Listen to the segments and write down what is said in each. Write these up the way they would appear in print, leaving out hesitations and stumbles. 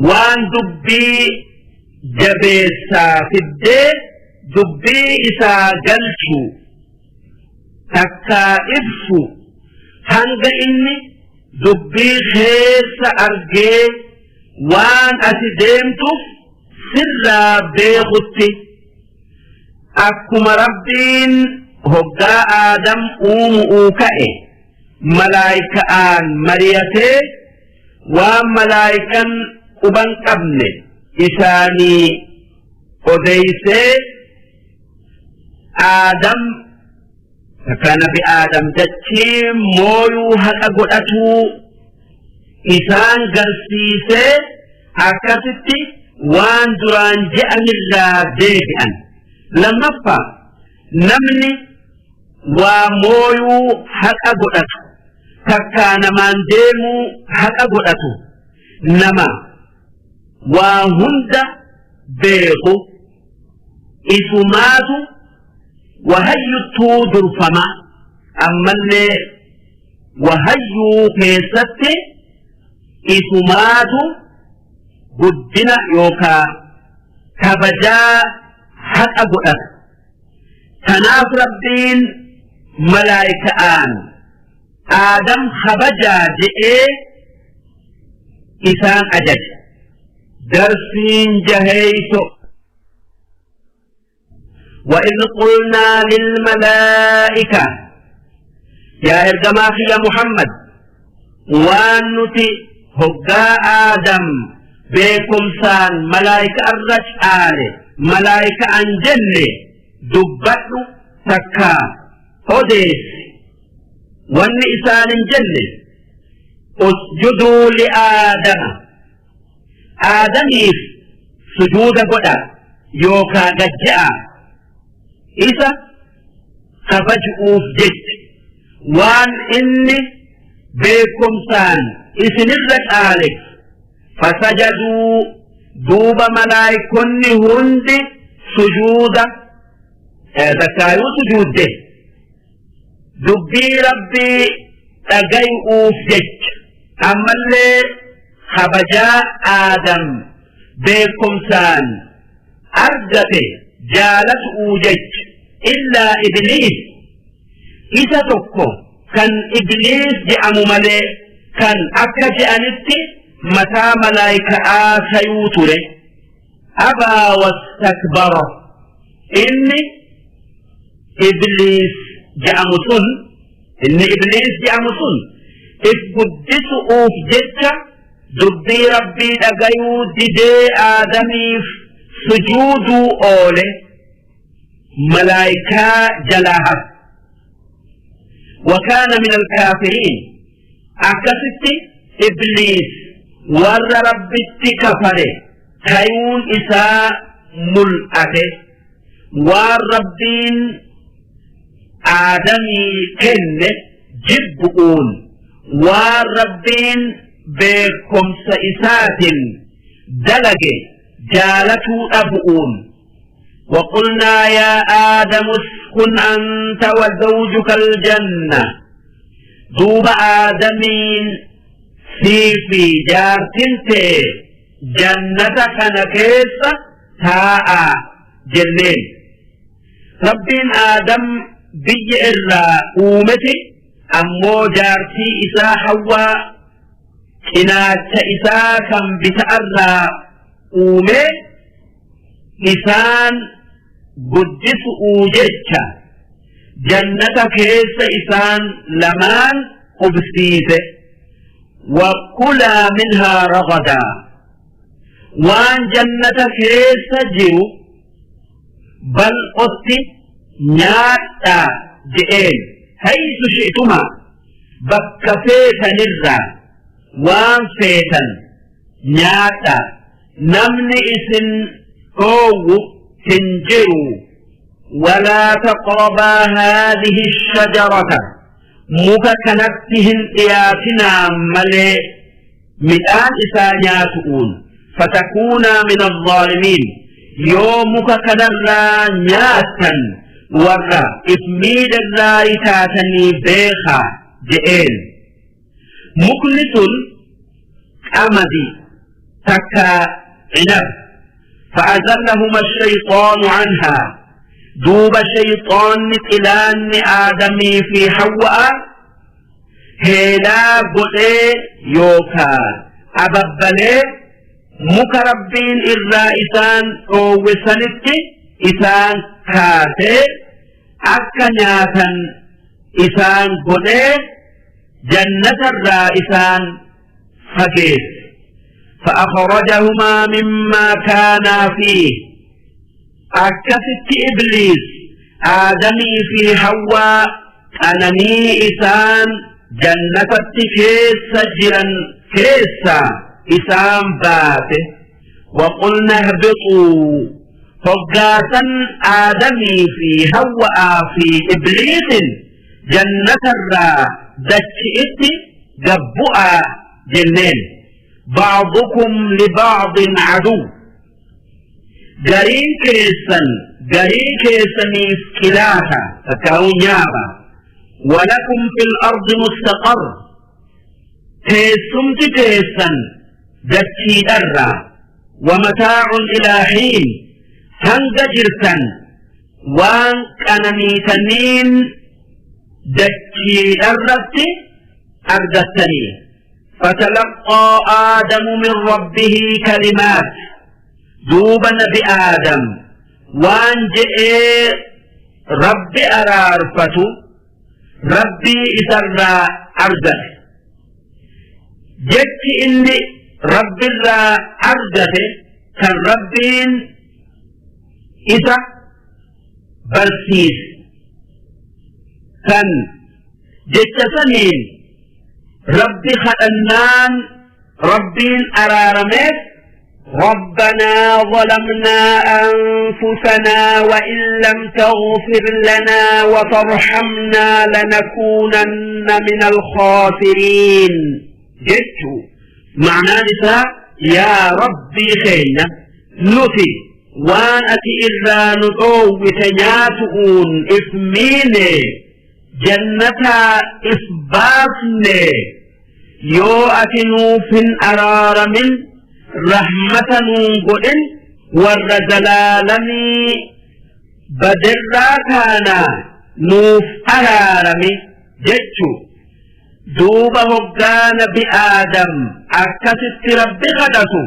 Waan dubbii jabeessaa fiddee dubbii isaa galchu takkaa ibsu hanga inni dubbii keessa argee waan ati deemtuuf sirraa beekutti akkuma rabbiin hoggaa aadam uumu'uu ka'e malaayika'aan mariyatee waan malaayikan quban qabne isaanii odeysee aadam takka nabi aadam dachii mooyuu haqa godhatuu isaan garsiisee akkasitti waan duraan je'anirraa deebi'an lammaffaa namni waa mooyuu haqa godhatu takkaa namaan deemuu haqa godhatu nama waa hunda beeku isumaatu wahayyuttuu durfama ammallee wahayyuu keessatti isumaatu guddina yookaa kabajaa haqa godhata Tanaaf Rabbiin malaayika'aan Aadam kabajaa je'ee isaan ajaje. Darsiin jaheeyso وإذ قلنا للملائكة يا إرجما يا محمد waan nuti hoggaa aadam beekumsaan malaayika irra caale malaayika an jenne dubbadhu takkaa odeessi wanni isaan hin jenne usjuduu li'aadama aadamiif sujuuda godha yookaa gajja'a isa kabaju'uuf jecha waan inni beekumsaan isinirra caale fasajaduu duuba malaayikonni hundi sujuuda takkaayuu sujuudde dubbii rabbii dhagayu'uuf jecha ammallee kabajaa aadam beekumsaan argate jaalatu'uu jecha illaa ibliis isa tokko kan ibliis je'amu malee kan akka je'anitti mataa malaayika'aa tayuu ture abaa wastakbara inni ibliis je'amu sun inni ibliis je'amu sun if guddisu'uuf jecha dubbii rabbii dhagayuu didee aadamiif sujuuduu oole malaayikaa jalaa hafe وكان من الكافرين أكست إبليس ور ربت كفره تيون إساء ملأته waan rabbiin aadamii kenne jibbu'uun waan rabbiin beekomsa isaatin dalage jaalatuu dhabu'uun وقلنا يا آدم اسكن أنت وزوجك الجنة دوب آدمين سيفي جارتنتي جنة كان كيس تاء jenneen rabbiin aadam biyya irraa uumeti ammoo jaartii isaa hawwaa cinaacha isaa kan bita'arraa uumee isaan guddisu'uu jecha jannata keessa isaan lamaan qubsiise wakulaa minhaa ragadaa waan jannata keessa jiru bal'otti nyaadhaa je'een haysu shi'tumaa bakka feetanirraa waan feetan nyaadhaa namni isin dhoowwu hin jiru walaa taqrabaa haadhihi shajarata muka kanatti hin dhiyaatinaa malee midhaan isaa nyaatu'uun fatakuunaa min azzaalimiin yoo muka kanarraa nyaattan warra if miidharraa taatanii beekaa je'een mukni sun qamadii Takka cinab. فأزلهما الشيطان عنها. Duuba shayxaanni xilaanni Aadamii fi Hawwa'a heelaa godhee yookaa ababbalee muka Rabbiin irraa isaan dhoowwe sanitti isaan kaasee akka nyaatan isaan godhee jannatarraa isaan fageesse. فأخرجهما مما كانا فيه. Akkasitti Ibliis Aadamii fi Hawwaa qananii isaan jannatatti keessa jiran keessaa isaan baase. وقلنا اهبطوا. Hoggaasan Aadamii fi Hawwa'aa fi Ibliisin jannatarraa dachi'itti gabbu'aa jenneen. بعضكم لبعض عدو. Gariin keessan garii keessaniif kilaata takkaa'uu nyaaba. ولكم في الأرض مستقر. Teessumti keessan dachiidharraa. ومتاع إلى حين. Hanga jirtan waan qananiitaniin dachiidharratti argattanii. فتلقى آدم من ربه كلمات. Duuba nabi Aadam waan je'ee Rabbi araarfatu Rabbii isarraa argate. Jechi inni Rabbirraa argate kan Rabbiin isa barsiise, kan jecha saniin Rabbi kadhannaan Rabbiin araarameef: ربنا ظلمنا أنفسنا وإن لم تغفر لنا وترحمنا لنكونن من الخاسرين jechu. Ma'naan isaa, yaa Rabbii keenya, nuti waan ati irraa nu dhoowwite nyaatu'uun if miine, jannataa if baafne. Yoo ati nuuf hin araaramin, rahmata nuun godhin, warra zalaalamii badirraa taanaa, nuuf araarami jechu. Duuba hoggaa nabi Aadam akkasitti Rabbi kadhatu,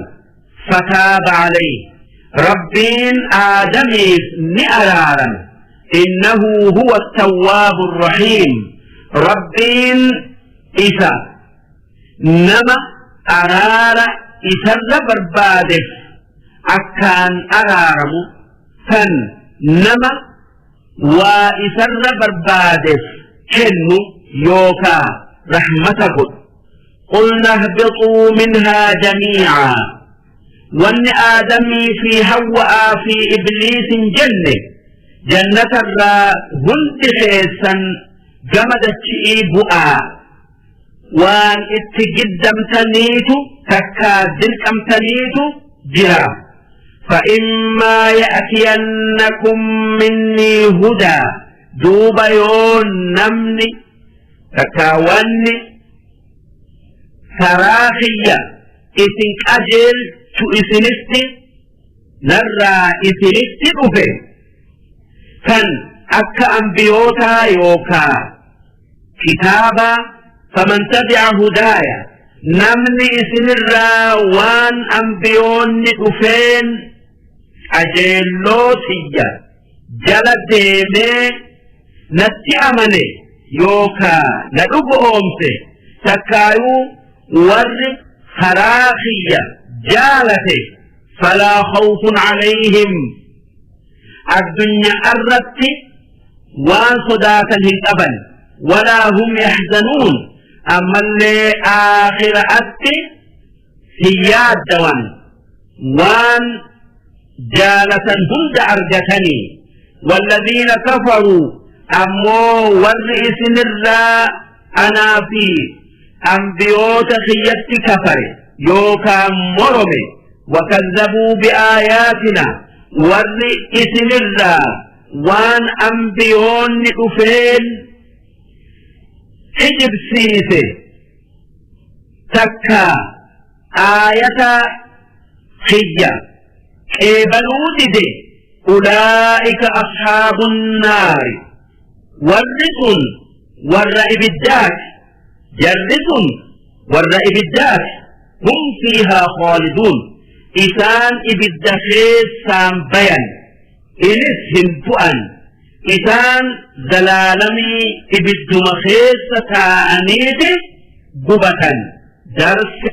فتاب عليه. Rabbiin Aadamiif ni araarame. إنه هو التواب الرحيم. Rabbiin isa nama araara isarra barbaadeef akkaan araaramu, kan nama waa isarra barbaadeef kennu yookaa rahmata godhu. قلنا اهبطوا منها جميعا. Wanni Aadamii fi Hawwa'aa fi Ibliisin jenne, jannatarraa hundi keessan gama dachi'ii bu'aa, waan itti giddamtaniitu takkaa dirqamtaniitu jira. فإما يأتينكم مني هدى. Duuba yoo namni takkaa wanni karaa kiyya isin qajeelchu isinitti narraa isinitti dhufe, kan akka ambiyootaa yookaa kitaabaa, فمن تبع هداي, namni isinirraa waan ambiyoonni dhufeen qajeelloo tiyya jala deemee natti amane yookaa na dhugu oomse, takkaayuu warri karaa kiyya jaalate, فلا خوف عليهم, addunyaa irratti waan sodaatan hin qaban, ولا هم يحزنون, ammallee aakhiraatti hin yaaddawan, waan jaalatan hunda argatanii. والذين كفروا, ammoo warri isinirraa anaa fi ambiyoota kiyyatti kafare yookaan morome, وكذبوا بآياتنا, warri isinirraa waan ambiyoonni dhufeen kijibsiise, takka aayata Kiyya qeebaluu dide, ulaa'ika ashaabun naari, warri sun warra ibiddaati, jarri sun warra ibiddaati. Hum fiihaa khaaliduun, isaan ibidda keessaan bayan inis hin bu'an, isaan zalaalamii ibidduma keessa taa'aniiti gubatan. Darsi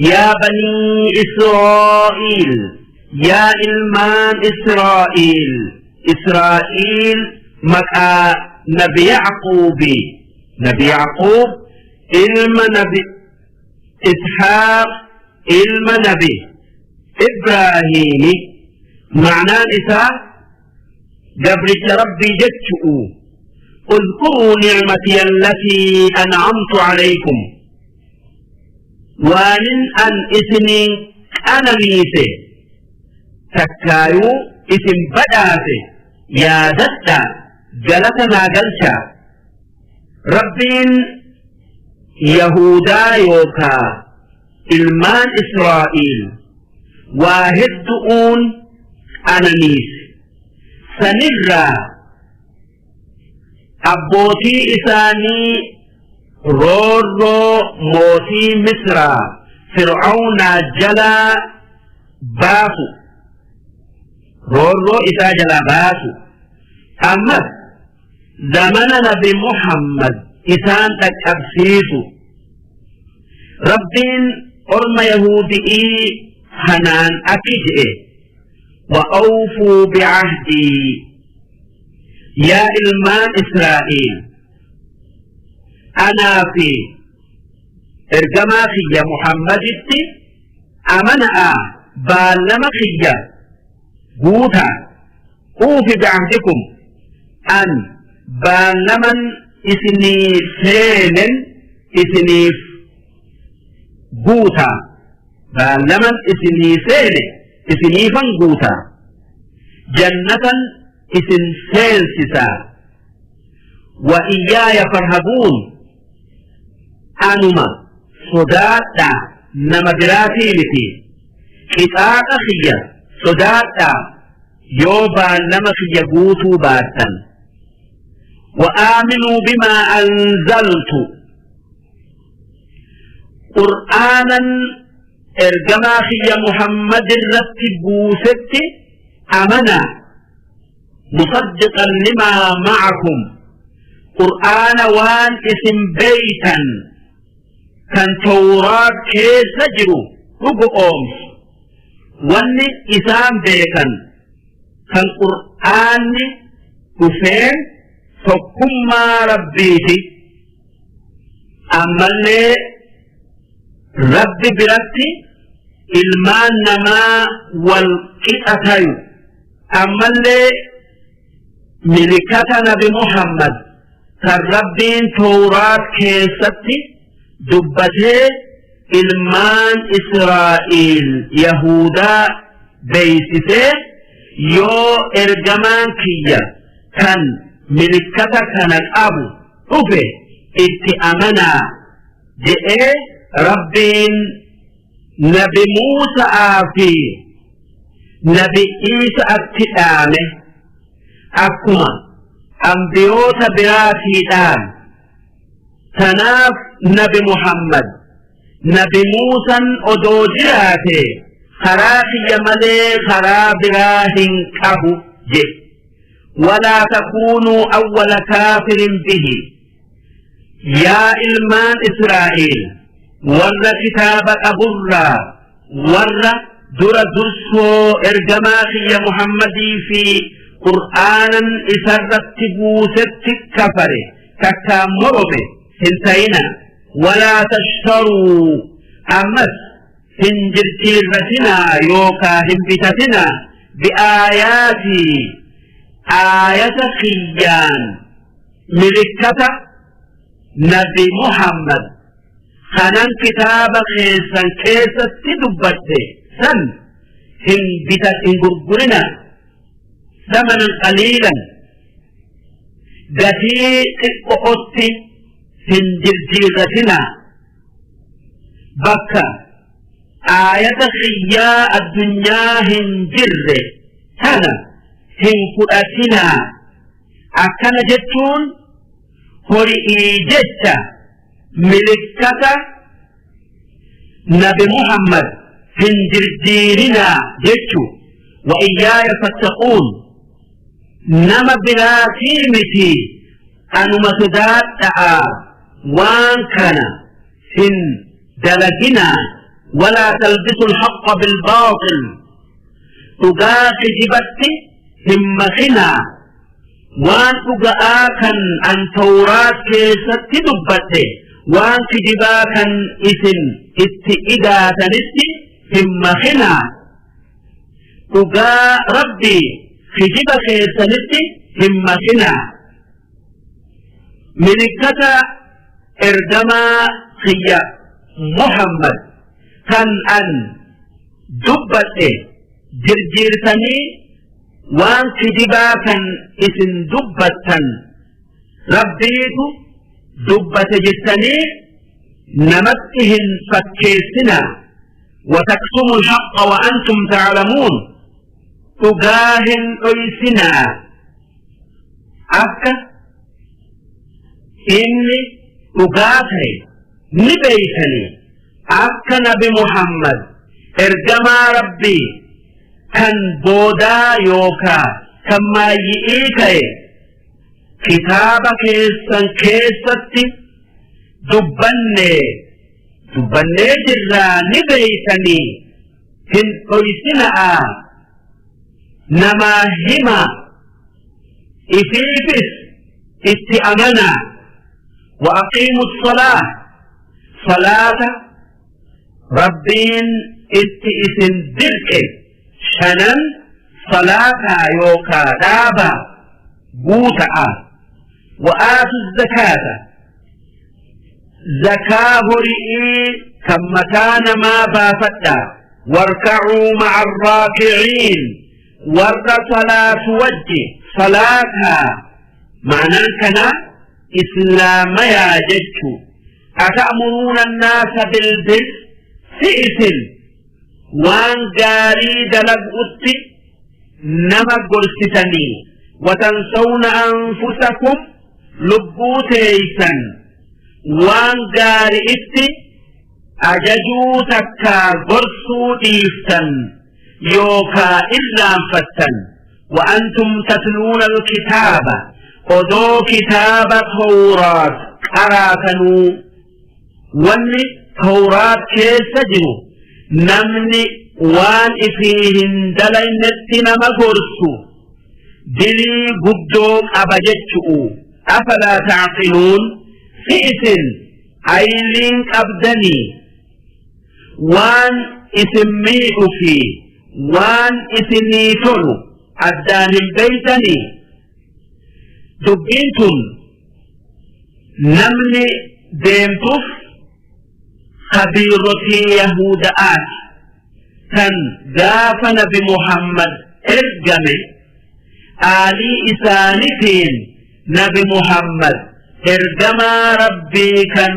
yaa banii Israa'iil, yaa ilmaan Israa'iil. Israa'iil maqaa Nabi Yacquubi, Nabi Yacquub ilma Nabi Ishaaq ilma Nabi Ibraahiimi, ma'naan isaa gabricha Rabbii jechu'u. اذكروا نعمتي التي أنعمت عليكم، waanin an isiniin qananiise takkaayuu isin badhaase yaadadhaa, galata naa galchaa. Rabbiin Yahudaa yookaa ilmaan Israa'iil waa heddu'uun qananiise. Sanirraa abbootii isaanii roorroo mootii Misraa Fir'aawnaa jalaa baasu, roorroo isaa jalaa baasu, ammas zamana Nabi Muhammad isaan dhaqqabsiisu. Rabbiin orma Yahudi'ii kanaan akki je'e: وأوفوا بعهدي، yaa ilmaan Israa'iil, anaa fi ergamaa kiyya Muhammaditti amana'a, baallama kiyya guutaa. أوف بعهدكم, an baallaman isinii seenen isiniif guutaa, baallaman isinii seene isiniifan guutaa, jannatan isin seensisaa. وإياي فارهبون, anuma sodaadhaa, nama biraatii miti, qixaaxa kiyya sodaadhaa yoo baallama kiyya guutuu baattan. وآمنوا بما أنزلت, qur'aanan ergamaa kiyya Muhammad irratti buusetti amanaa. مصدقا لما معكم, qur'aana waan isin beeytan kan Tawraat keessa jiru dhugu oomsu. Wanni isaan beekan kan qur'aanni dhufeen tokkummaa Rabbiiti, ammallee Rabbi biratti ilmaan namaa wal qixa tayu, ammallee milikata Nabi Muhammad kan Rabbiin Tawraat keessatti dubbatee ilmaan Israa'iil Yahudaa beeysisee, yoo ergamaan kiyya kan milikata kana qabu dhufe itti amanaa je'ee Rabbiin Nabi Muusa'aa fi Nabi Iisa'atti dhaame, akkuma ambiyoota biraatii dhaame. Tanaaf Nabi Muhammad Nabi Muusan odoo jiraate karaa kiyya malee karaa biraa hin qabu jedhe. ولا تكونوا أول كافر به. Yaa ilmaan Israa'iil, warra kitaaba qaburraa warra dura dursoo ergamaa kiyya Muhammadii fi qur'aanan isarratti buusetti kafare takkaa morome hin ta'ina. ولا تشتروا, ammas hin jirjiirratinaa yookaa hin bitatinaa, بآياتي, aayata kiyyaan, milikkata Nabi Muhammad kanan kitaaba keessan keessatti dubbadhe san hin bita, hin gurgurina. ثمنا قليلا, gatii xiqqo'otti hin jirjiirratina. Bakka Aayata kiyyaa addunyaa hin jirre tana hin fudhatinaa. Akkana jechuun hori'ii jecha milikkata nabi Muhammad hin jirjiirinaa jechu. Wa iyyaaya fattaquun, nama biraatii miti, anuma sodaadha'a, waan kana hin dalaginaa. Walaa talbisu alhaqqa bilbaaxil, dhugaa kijibatti hin makinaa. Waan dhuga'aa kan an Tawraat keessatti dubbadhe waan kijibaa kan isin itti idaatanitti hin makinaa. Dhugaa Rabbii kijiba keessanitti hin makinaa. Milikkata ergamaa kiyya Muhammad kan an dubbadhe jirjiirtanii waan kijibaa kan isin dubbattan Rabbiitu dubbate jettanii namatti hin fakkeessinaa. Wataktumu alhaqqa wa antum ta'lamuun, dhugaa hin dhoysinaa, akka inni dhugaa ta'e ni beeytanii, akka nabi Muhammad ergamaa Rabbii kan boodaa yookaa kan maayyi'ii ta'e kitaaba keessan keessatti dubbannee jirraa ni beeytanii hin dhoysina'aa, namaa himaa, ifiifis itti amanaa. Wa aqiimu salaa, salaata Rabbiin itti isin dirqe shanan salaataa yookaa dhaabaa guuta'a. Wa aatu zakaata, zakaa hori'ii kan mataa namaa baafadhaa. Warka'uu ma'a arraakiciin, warra salaatu wajji salaataa. Ma'anaan kanaa islaamayaa jechuu. Ata'muruuna annaasa bilbir, si isin waan gaarii dalagu'utti nama gorsitanii, watansawna anfusakum, lubbuu teeysan waan gaari'itti ajajuu takkaa gorsuu dhiiftan yookaa irraanfattan. Wa antum tatluuna alkitaaba, odoo kitaaba Tawraat qaraatanuu. Wanni Tawraat keessa jiru namni waan ifii hin dalaynetti nama gorsu dilii guddoo qaba jechu'u. Afalaa ta'qiluun, si isin ayliin qabdanii waan isin miidhu fi waan isinii tolu addaan hin beeytanii? Dubbiin tun namni deemtuuf kabiirotii Yahuda'aati kan gaafa nabi Muhammad ergame aalii isaanitiin nabi Muhammad ergamaa Rabbii kan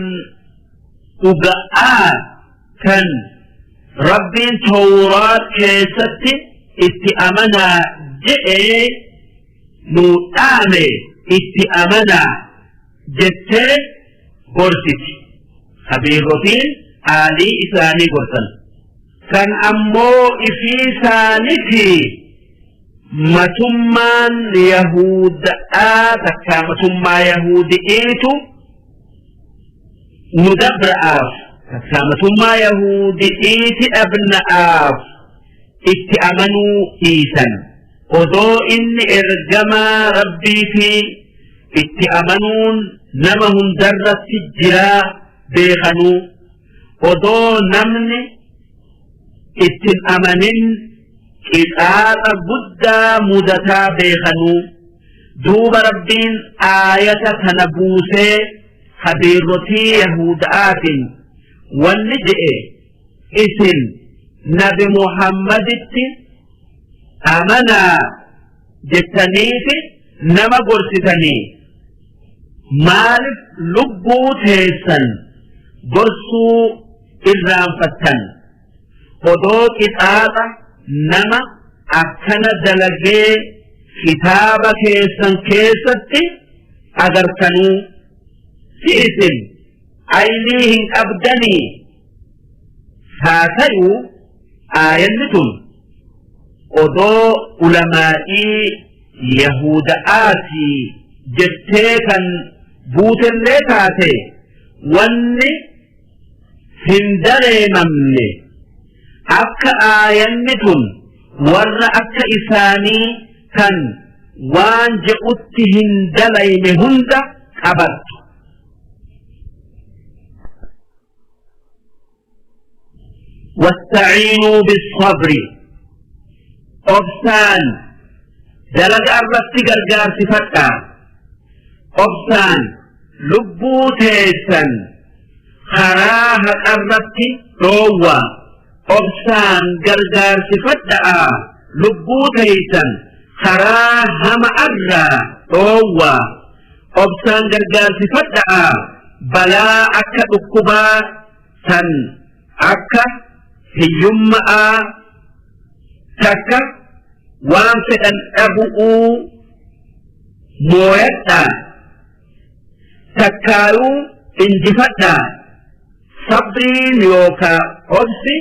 dhuga'aa kan Rabbiin Tawraat keessatti itti amanaa je'ee nuu dhaame itti amanaa jettee gorsiti. Kabiirotiin aalii isaanii gorsan. Kan ammoo ifii isaanitii matummaan Yahuda'aa takkaa matummaa Yahudi'iitu nu dabra'aaf takkaa matummaa Yahudi'iiti dhabna'aaf itti amanuu dhiisan. Odoo inni ergamaa Rabbiitii itti amanuun nama hundarratti jiraa beekanuu, odoo namni ittin amanin qixaaxa guddaa mudataa beekanuu, duuba Rabbiin aayata tana buusee kabiirrotii Yahuda'aatiin wanni je'e: isin nabi Muhammaditti amanaa jettaniiti nama gorsitanii, maalif lubbuu teessan gorsuu irraanfattan? Odoo qixaaxa nama akkana dalagee kitaaba keessan keessatti agartanuu si isin aylii hin qabdanii? Haa tayuu aayanni tun odoo ulamaa'ii yahuda'aatii jettee kan buutellee taate, wanni hin dareemamne akka aayanni tun warra akka isaanii kan waan je'utti hin dalayne hunda qabattu. واستعينوا بالصبر، obsaan dalagaa irratti gargaarsifadhaa. Obsaan lubbuu teessan karaa haqarratti dhoowwaa. Obsaan gargaarsifadhaa, lubbuu teessan karaa hama'arraa dhoowwaa. Obsaan gargaarsifadhaa, balaa akka dhukkubaa tan akka hiyyumma'aa takka waan fedhan dhabu'uu mooyadhaa, takkaayuu injifadhaa. Sabriin yookaa obsi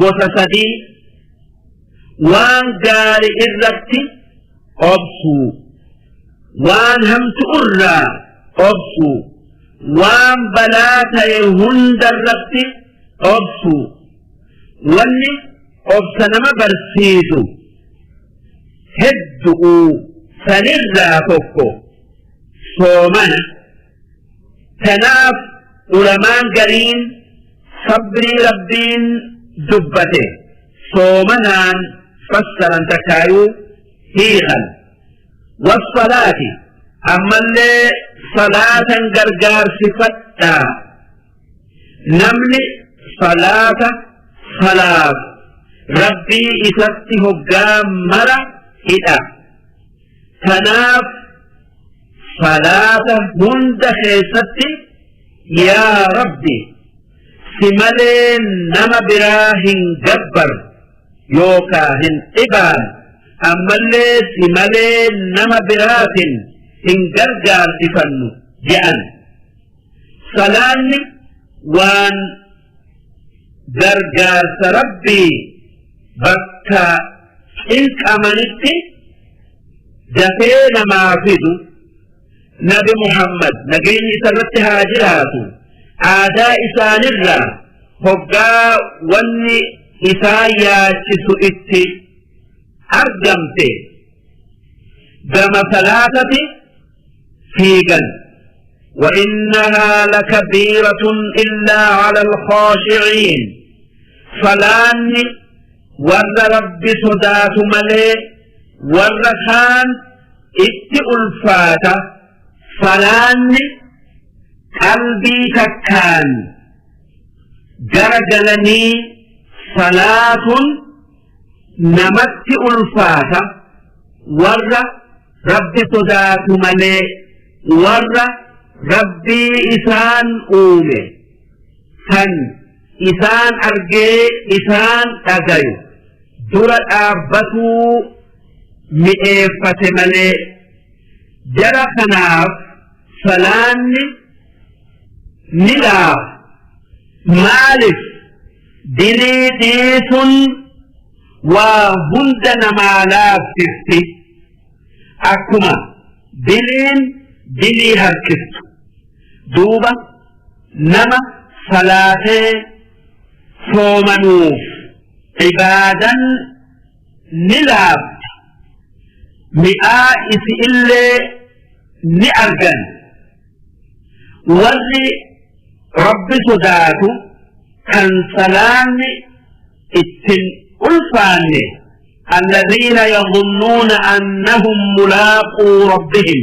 gosa sadii: waan gaari irratti obsuu, waan hamtu irraa obsuu, waan balaa ta'e hunda irratti obsuu. Wanni obsa nama barsiisu heddu'u, sanirraa tokko soomana. Tanaaf ulamaan gariin sabrii Rabbiin dubbate soomanaan fassaran takkaayuu hiikan. Wassalaati, ammallee salaatan gargaarsifadhaa. Namni salaata salaatu Rabbii isatti hoggaa mara hidha. Tanaaf salaata hunda keessatti "Yaa Rabbi, si malee nama biraa hin gabbaru yookaa hin dhibaan, ammallee si malee nama biraatin hin gargaarsifannu" je'an. Salaanni waan gargaarsa Rabbii bakka cinqamanitti dafee namaa fidu. Nabi Muhammad, nageenyi isarratti haa jiraatu, aadaa isaanirraa hoggaa wanni isaan yaachisu itti argamte gama salaatati fiigan. وإنها لكبيرة إلا على الخاشعين. Salaanni warra Rabbi sodaatu malee warra kaan itti ulfaata. Salaanni qalbii takkaan gara galanii salaatun namatti ulfaata, warra Rabbi sodaatu malee, warra Rabbii isaan uume kan isaan argee isaan dhagayu dura dhaabbatuu mi'eeffate malee. Jara kanaaf salaanni ni laafa. Maaliif? Dilii dhiisun waa hunda namaa laaffifti, akkuma diliin dilii harkiftu. Duuba nama salaatee soomanuuf ibaadan ni laafti, mi'aa isi illee ni argan. Warri Rabbi sodaatu kan salaanni ittin ulfaanne, الذين يظنون أنهم ملاقو ربهم،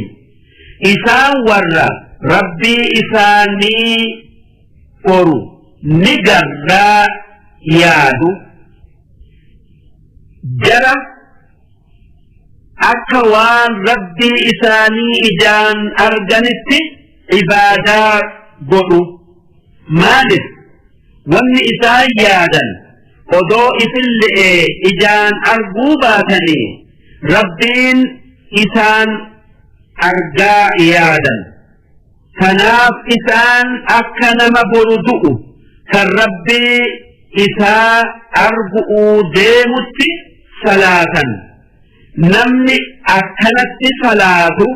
isaan warra Rabbii isaanii boru ni garraa yaadu, jara akka waan Rabbii isaanii ijaan arganitti ibaadaa godhu. Maaliif? Wanni isaan yaadan Odoo ifille'ee ijaan arguu baatanii Rabbiin isaan argaa yaadan. Kanaaf isaan akka nama boru du'u kan Rabbii isaa argu'uu deemutti salaatan. Namni akkanatti salaatu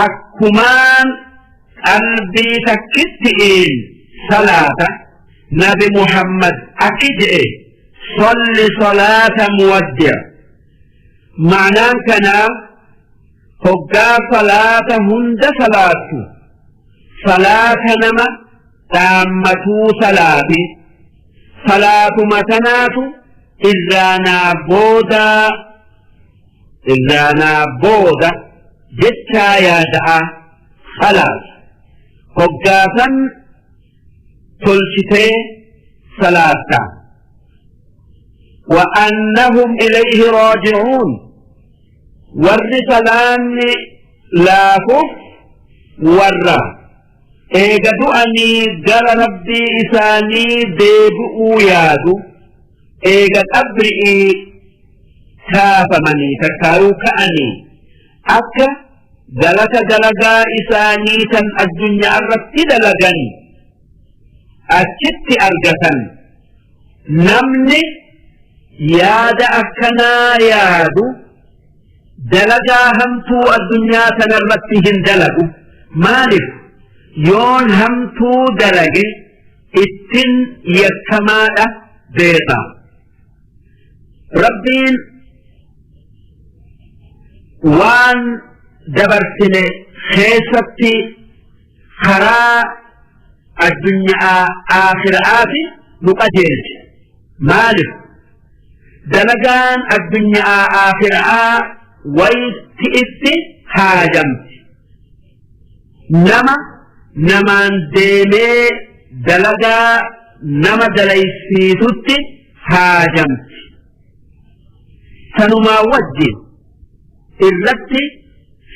akkumaan qalbii takkitti'iin salaata. Nabi Muhammad akki je'e: "Salli salaata muwaddi'." Ma'anaan kanaa hoggaa salaata hunda salaattu salaata nama dhaammatuu salaati. Salaatuma tanaatu irraanaa booda jechaa yaada'a salaat hoggaasan tolchitee salaatta. وأنهم إليه راجعون. Warri salaanni laafuf warra eega du'anii gara Rabbii isaanii deebi'uu yaadu, eega qabri'ii kaafamanii takkaayuu ka'anii akka galata dalagaa isaanii tan addunyaa irratti dalagan achitti argatan. Namni yaada akkanaa yaadu dalagaa hamtuu addunyaa tanarratti hin dalagu. Maaliif? Yoon hamtuu dalage ittin yakkamaadha beeka. Rabbiin waan dabarsine keessatti karaa addunyaa aakhiraati nu qajeelche. Maaliif? Dalagaan addunyaa aakhiraa wayti itti haajamti. Nama namaan deemee dalagaa nama dalaysiisutti haajamti. Sanumaa wajjin irratti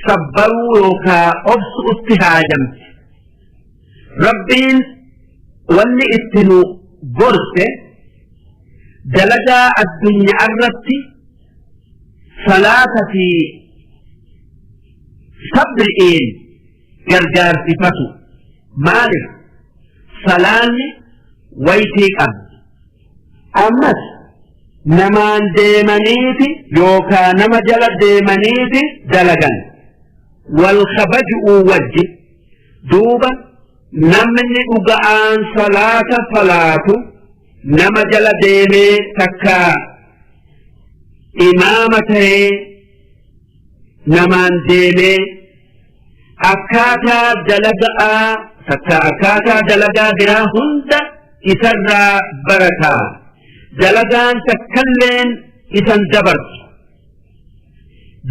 sabbaruu yookaa obsu'utti haajamti. Rabbiin wanni itti nu gorse dalagaa addunyaa irratti salaata fi sabri'iin gargaarsifatu. Maaliif? Salaanni waytii qabdi. Ammas namaan deemaniiti yookaa nama jala deemaniiti dalagan wal kabaju'uu wajji. Duuba namni dhuga'aan salaata salaatu nama jala deemee takka imaama ta'ee namaan deemee akkaataa dalagaa takka akkaataa dalagaa biraa hunda isarraa barataa, dalagaan takkalleen isan dabartu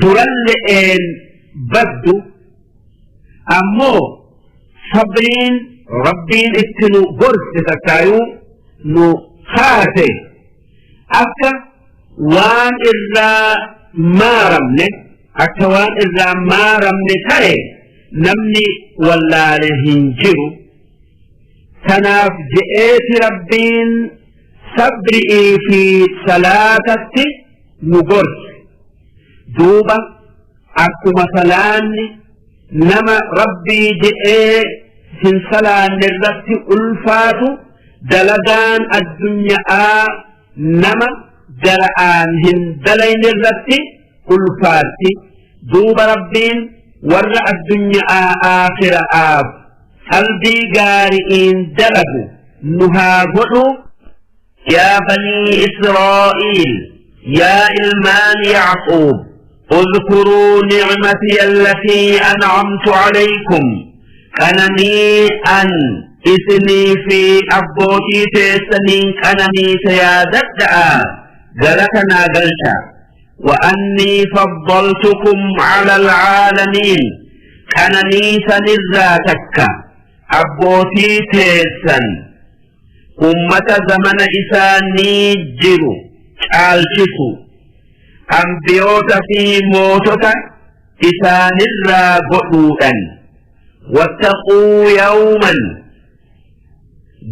duralle'een baddu. Ammoo sabriin Rabbiin itti nu gorse takkaayuu nu kaase akka waan irraa maaramne, akka waan irraa maaramne ta'e namni wallaale hin jiru. Kanaaf je'eeti Rabbiin sabri'ii fi salaatatti nu gorse. Duuba akkuma salaanni nama Rabbii je'ee hin salaanne irratti ulfaatu, dalagaan addunyaa nama gara'aan hin dalayne irratti ulfaatti. Duuba Rabbiin warra addunyaa aakhira'aaf qalbii gaari'iin dalagu nu haa godhu. يا بني إسرائيل، يا ilmaan يعقوب، اذكروا نعمتي التي أنعمت عليكم. Qananii an isinii fi abbootii teessaniin qananiise yaadadha'a, galata naa galcha. وأني فضلتكم على العالمين. Qananii sanirraa takka abbootii teessan ummata zamana isaanii jiru caalchisu, ambiyoota fi mootota isaanirraa godhuudhan. واتقوا يوما.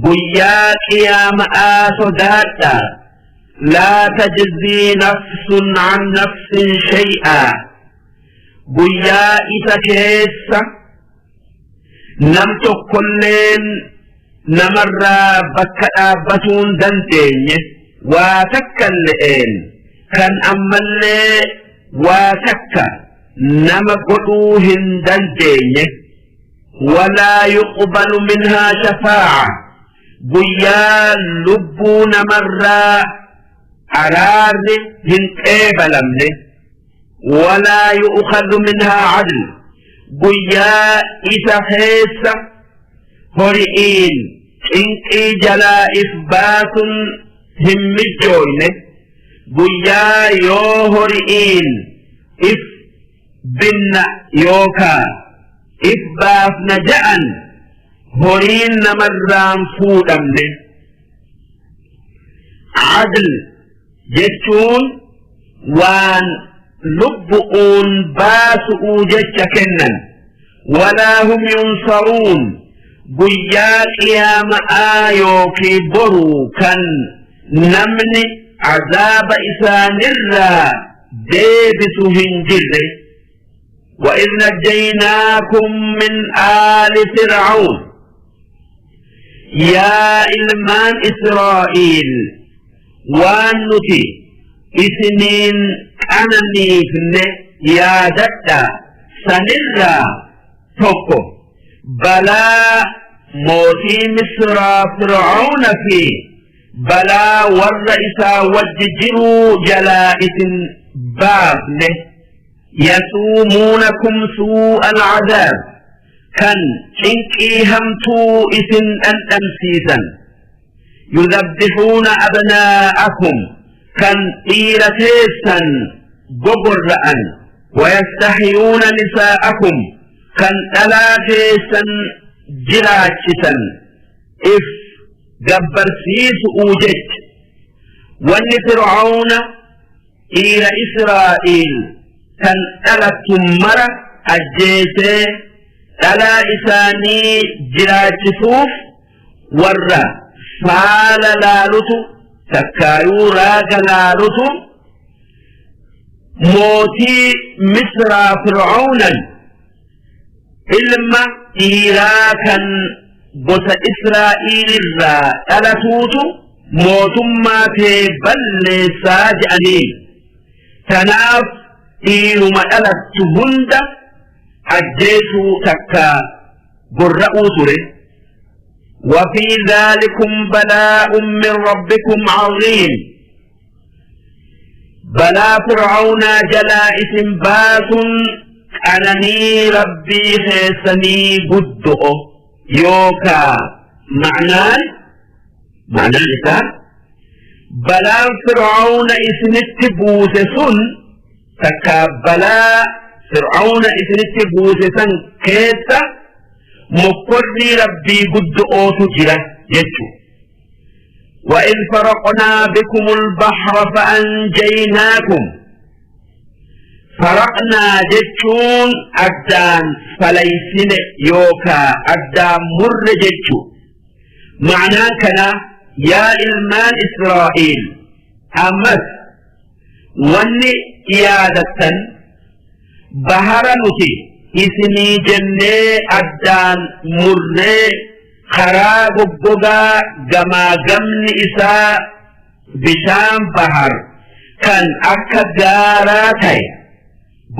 Guyyaa qiyaama'aa sodaadhaa. Laa tajzii nafsun an nafsin shay'aa. Guyyaa isa keessa nam tokkolleen namarraa bakka dhaabbatuun dandeenye waa takka le'een kan ammallee waa takka nama godhuu hin dandeenye. Walaa yuqbalu minhaa shafaa'a. Guyyaa lubbuu namarraa araarri hin qeebalamne. Walaa yu'khadhu minhaa cadl. Guyyaa isa keessa hori'iin cinqii jalaa if baasun hin mijjooyne. Guyyaa yoo hori'iin if binna yookaa if baafna ja'an horiin namarraan fuudhamne. Adl jechuun waan lubbu'uun baasu'uu jecha kennan. Walaa hum yunsaruun. Guyyaa qiyaama'aa yookii boruu kan namni azaaba isaanirraa deebisu hin jirre. وإذ نجيناكم من آل فرعون. Yaa ilmaan Israa'iil, waan nuti isiniin qananiifne yaadadhaa. Sanirraa tokko balaa mootii Misraa Fir'aawna fi balaa warra isaa wajji jiruu jalaa isin baafne. Yasuumuunakum suu'al cadaab, kan cinqii hamtuu isin dhandhamsiisan. Yudabbixuuna abnaa'akum, kan dhiira teessan gogorra'an. Wayastahyuuna nisaa'akum, kan dhalaa teessan jiraachisan if gabbarsiisu'uu jecha. Wanni Fir'aawna dhiira Israa'iil kan dhalattu mara ajjeesee dhalaa isaanii jiraachisuuf warra faala laalutu takkaayuu raaga laalutu mootii Misraa Fir'aawnan ilma dhiiraa kan gosa Israa'iilirraa dhalatuutu mootummaa tee balleessaa je'aniin. Tanaaf dhiiruma dhalattu hunda ajjeesuu takka gorra'uu ture. وفي ذلكم بلاء من ربكم عظيم. Balaa Fir'aawnaa jalaa isin baasun qananii Rabbii keessanii guddo'o. Yookaa ma'naan isaa balaan Fir'aawna isinitti buuse sun takka balaa Fir'aawna isinitti buuse san keessa mokkorrii Rabbii guddo'ootu jira jechuudha. وإذ فرقنا بكم البحر فأنجيناكم. فرقنا jechuun addaan falaysine yookaa addaan murre jechu. Ma'naan kana, yaa ilmaan Israa'iil, ammas wanni yaadattan bahara nuti isinii jennee addaan murree karaa goggogaa gamaa gamni isaa bishaan bahar kan akka gaaraa ta'e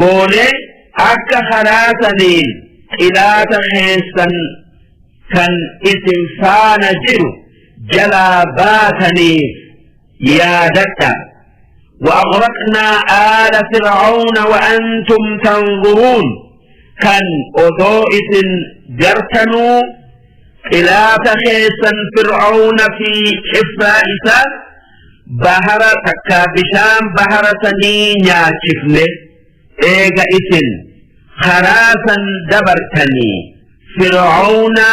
goonee akka karaa saniin xilaata keessan kan isin faana jiru jalaa baataniif yaadadha. وأغرقنا آل فرعون وأنتم تنظرون، kan odoo isin gartanuu xilaata keessan Fir'auna fi cifraa isaa bahara takka bishaan bahara sanii nyaachifne. Eega isin karaa san dabartanii Fir'auna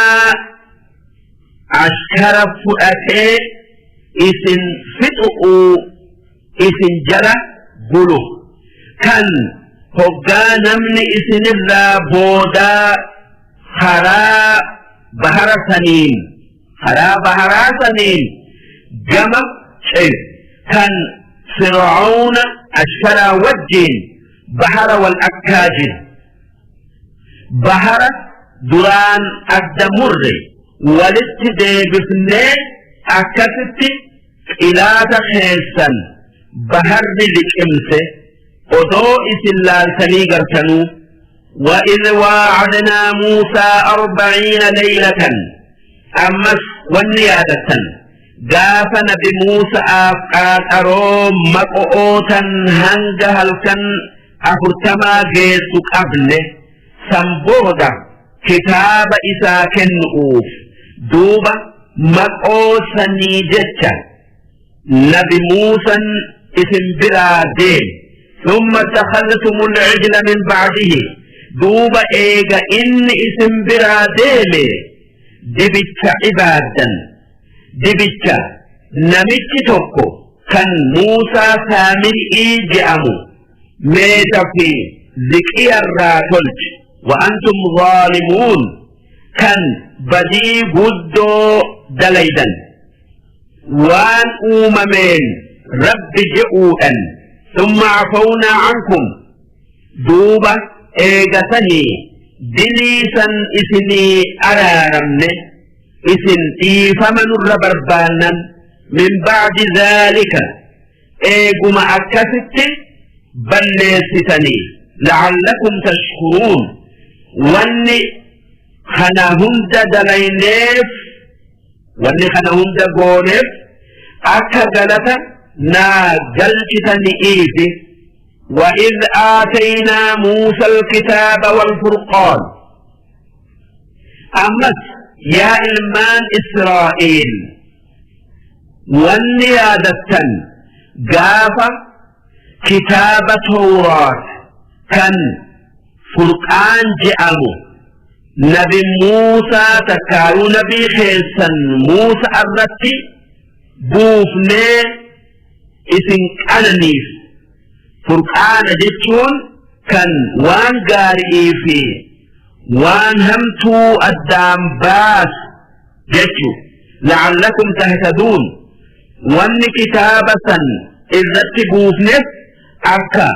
ashkara fudhatee isin fixu'uu isin jala bulu, kan hoggaa namni isinirraa boodaa karaa bahara saniin Karaa baharaa saniin gama ceyu kan Fir'aawna ashkaraa wajjiin bahara wal akkaa jiru. Bahara duraan adda murre walitti deebifnee akkasitti xilaata keessan baharri liqimse odoo isin laaltanii gartanuu. وإذ واعدنا موسى 40 ليلة أمس والنيادة gaafa nabi Muusa'aaf qaaxaroo maqo'ootan hanga halkan 40 geessu qabne san booda kitaaba isaa kennu'uuf duuba maqoo sanii jecha nabi Muusan isin biraa deeme ثم اتخذتم العجل من بعده دوب إيغا إن اسم برا ديمي دبتش عبادا dibicha namichi tokko kan Muusaa Saamiri'ii je'amu meeta fi ziqiyarraa tolche wa antum zaalimuun kan badii guddoo dalaydan waan uumameen rabbi je'uudhan summa cafawnaa cankum duuba eegasanii dilii san isinii araaramne isin dhiifama nurra barbaannan min ba'di dhaalika eeguma akkasitti balleessitanii la'allakum tashkuruun wanni kana hunda dalayneef wanni kana hunda gooneef akka galata naa galchitani'iifi وإذ آتينا موسى الكتاب والفرقان Ammas yaa ilmaan Israa'iil wanni yaadattan gaafa kitaaba Towraat kan Furqaan je'amu nabi Muusaa takkaayuu nabii keessan Muusaa irratti buufnee isin qananiif Furqaana jechuun kan waan gaari'ii fi waan hamtuu addaan baasu jechu la'allakum tahtaduun wanni kitaaba san irratti buufnes akka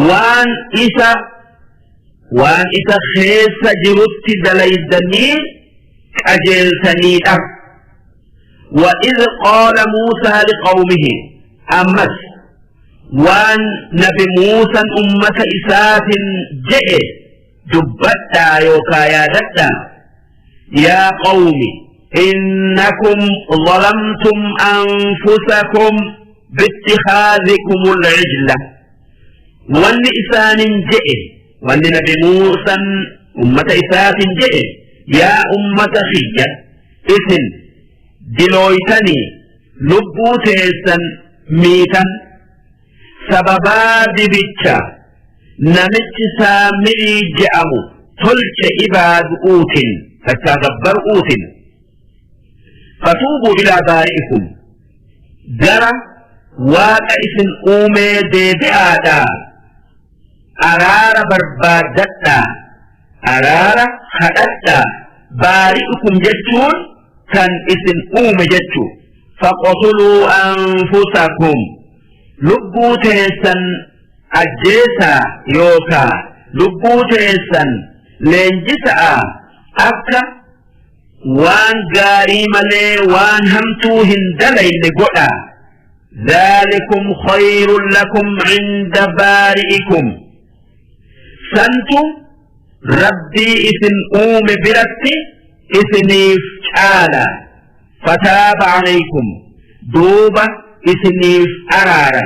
waan isa waan isa keessa jirutti dalaydanii qajeeltaniidha وإذ قال موسى لقومه أمس waan nabi Muusan ummata isaatin je'e dubbadhaa yookaa yaadadhaa yaa qawmi innakum zalamtum anfusakum biittikhaadhikum alcijla wanni isaanin je'e wanni nabi Muusan ummata isaatin je'e yaa ummata kiyya isin dilooytanii lubbuu teessan miitan sababaa dibicha namichi saamirii je'amu tolche ibaadu'uutin takkaa gabbaru'uutin fatuubuu ilaa baari'ikum gara waaqa isin uumee deebi'aadhaa araara barbaaddadhaa araara kadhadhaa baari'ukum jechuun kan isin uume jechuu faqtuluu anfusakum lubbuu teessan ajjeesaa yookaa lubbuu teessan leenjisa'a akka waan gaarii malee waan hamtuu hin dalayne godhaa ذلكم خير لكم عند بارئكم santu rabbii isin uume biratti isiniif caala fataaba alaykum duuba isiniif araara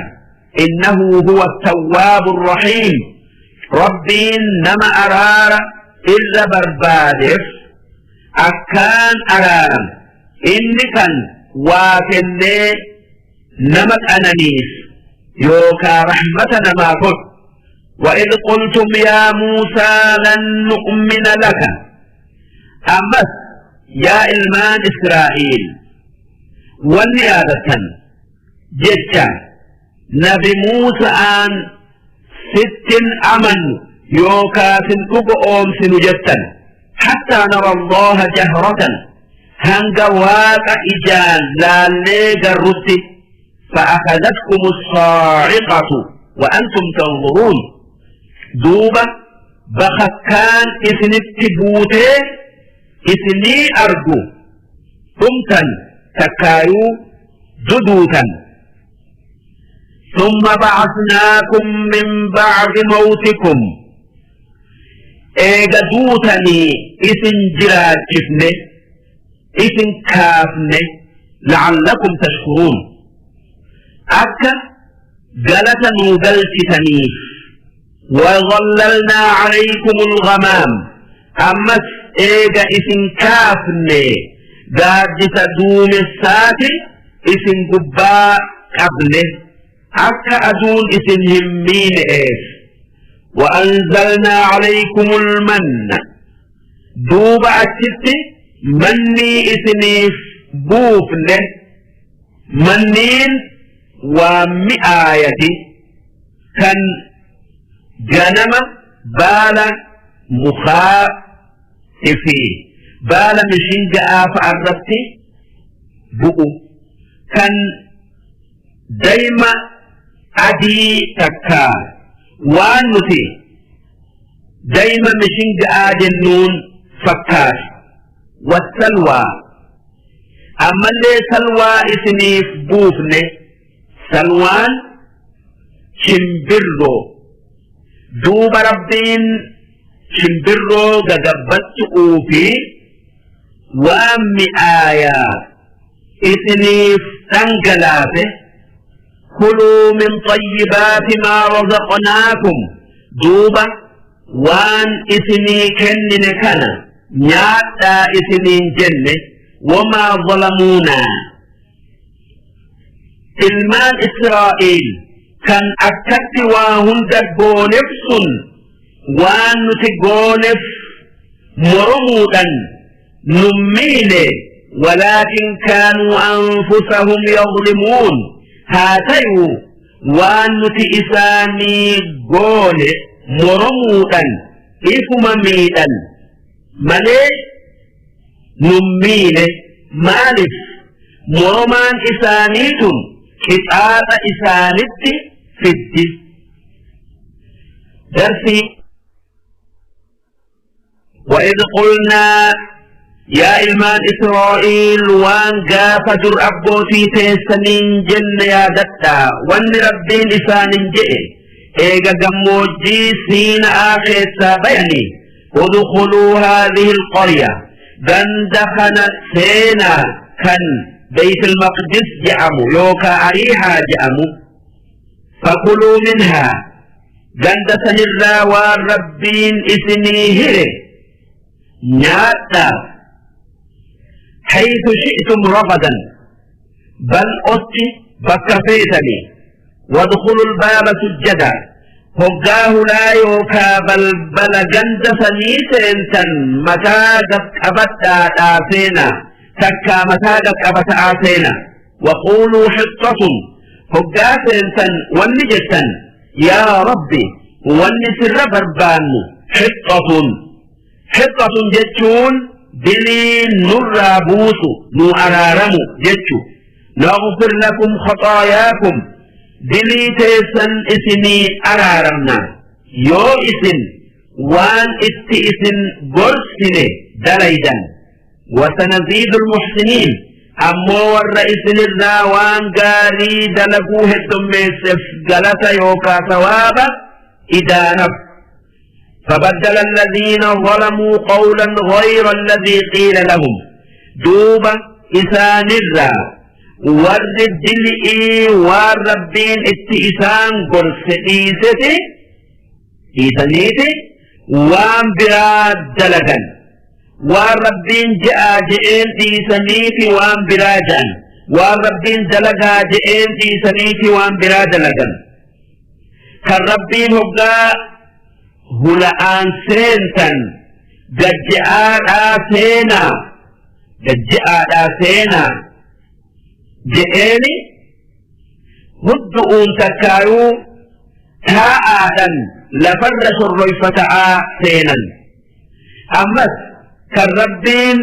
innahu huwa attawwaabu rahiim rabbiin nama araara irra barbaadeef akkaan araaram inni kan waa kennee nama qananiis yookaa rahmata namaa godhu وإذ قلتم يا موسى لن نؤمن لك أمس يا إلمان إسرائيل والنيابة جتا نبي موسى أن ست أمن يوكا سنقب أوم سنجتا حتى نرى الله جهرة Hanga waaqa ijaan laallee garrutti. فأخذتكم الصاعقة وأنتم تنظرون. دوبا بخكان إسنت بوتي إسني أرجو ثمتا تكايو جدوتا. ثم بعثناكم من بعد موتكم، eega duutanii isin jiraachifne, isin kaafne. لعلكم تشكرون، akka galata nuu galchitaniif. وظللنا عليكم الغمام، ammas eega isin kaafne gaaddisa duumessaati isin gubbaa qabne, akka aduun isin hin miine'eef. وأنزلنا عليكم المن، duuba achitti mannii isiniif buufne. Manniin waa mi'aayati kan ganama baala mukaa fi baala mishinga'aa fa'a irratti bu'u, kan dayma adii takkaa waan nuti dayma mishinga'aa jennuun fakkaatu. والسلوى، ammallee salwaa isiniif buufne. Salwaan shimbirroo. Duuba Rabbiin shimbirroo gagabbattu'uu fi waan mi'aayaa isiniif dhangalaase. كلوا من طيبات ما رزقناكم، duuba waan isinii kennine kana nyaadhaa isiniin jenne. وما ظلمونا، ilmaan Israa'iil kan akkatti waa hunda gooneef sun waan nuti gooneef moromuudhan nummiine. ولكن كانوا أنفسهم يظلمون، haa tayuu waan nuti isaanii goone moromuudhan ifuma miidhan malee nummiine. Maaliif? Moromaan isaanii tun qixaaxa isaanitti fiddi. Darsii. وإذ قلنا، yaa ilmaan Israa'iil, waan gaafa dur abbootii teessaniin jenne yaadadhaa. Wanni Rabbiin isaanin je'e eega gammoojjii Siina'aa keessaa bayanii: ادخلوا هذه القرية، ganda kana seenaa, kan Beyt al-Maqdis je'amu yookaa Ariihaa je'amu. فكلوا منها، ganda sanirraa waan Rabbiin isinii hire nyaadhaa. حيث شئتم رغدا، bal otti bakka feetanii. وادخلوا الباب سجدا، hoggaa hulaa yookaa balbala ganda sanii seentan mataa qaqqabadhaadhaa seenaa, takkaa mataa qaqqabata'aa seenaa. وقولوا حطة، hoggaa seentan wanni jettan: yaa Rabbi, wanni sirra barbaannu حطة. حطة jechuun dilii nurraa buusu, nu araaramu jechu. نغفر لكم خطاياكم، dilii teessan isinii araaramna yoo isin waan itti isin gorsine dalaydan. وسنزيد المحسنين، ammoo warra isinirraa waan gaarii dalaguu heddummeesseef galata yookaa sawaaba idaanaf. فبدل الذين ظلموا قولا غير الذي قيل لهم، duuba isaanirraa warri dili'ii waan Rabbiin itti isaan gorse dhiisete, dhiisaniiti waan biraa dalagan. Waan Rabbiin je'aa je'een dhiisaniiti waan biraa je'an. Waan Rabbiin dalagaa je'een dhiisaniiti waan biraa dalagan. Kan Rabbiin hoggaa hula'aan seentan gajja'aadhaa seenaa, gajja'aadhaa seenaa je'eeni, huddu'uun takkaayuu taa'aadhan lafarra sorroyfata'aa seenan. Ammas kan Rabbiin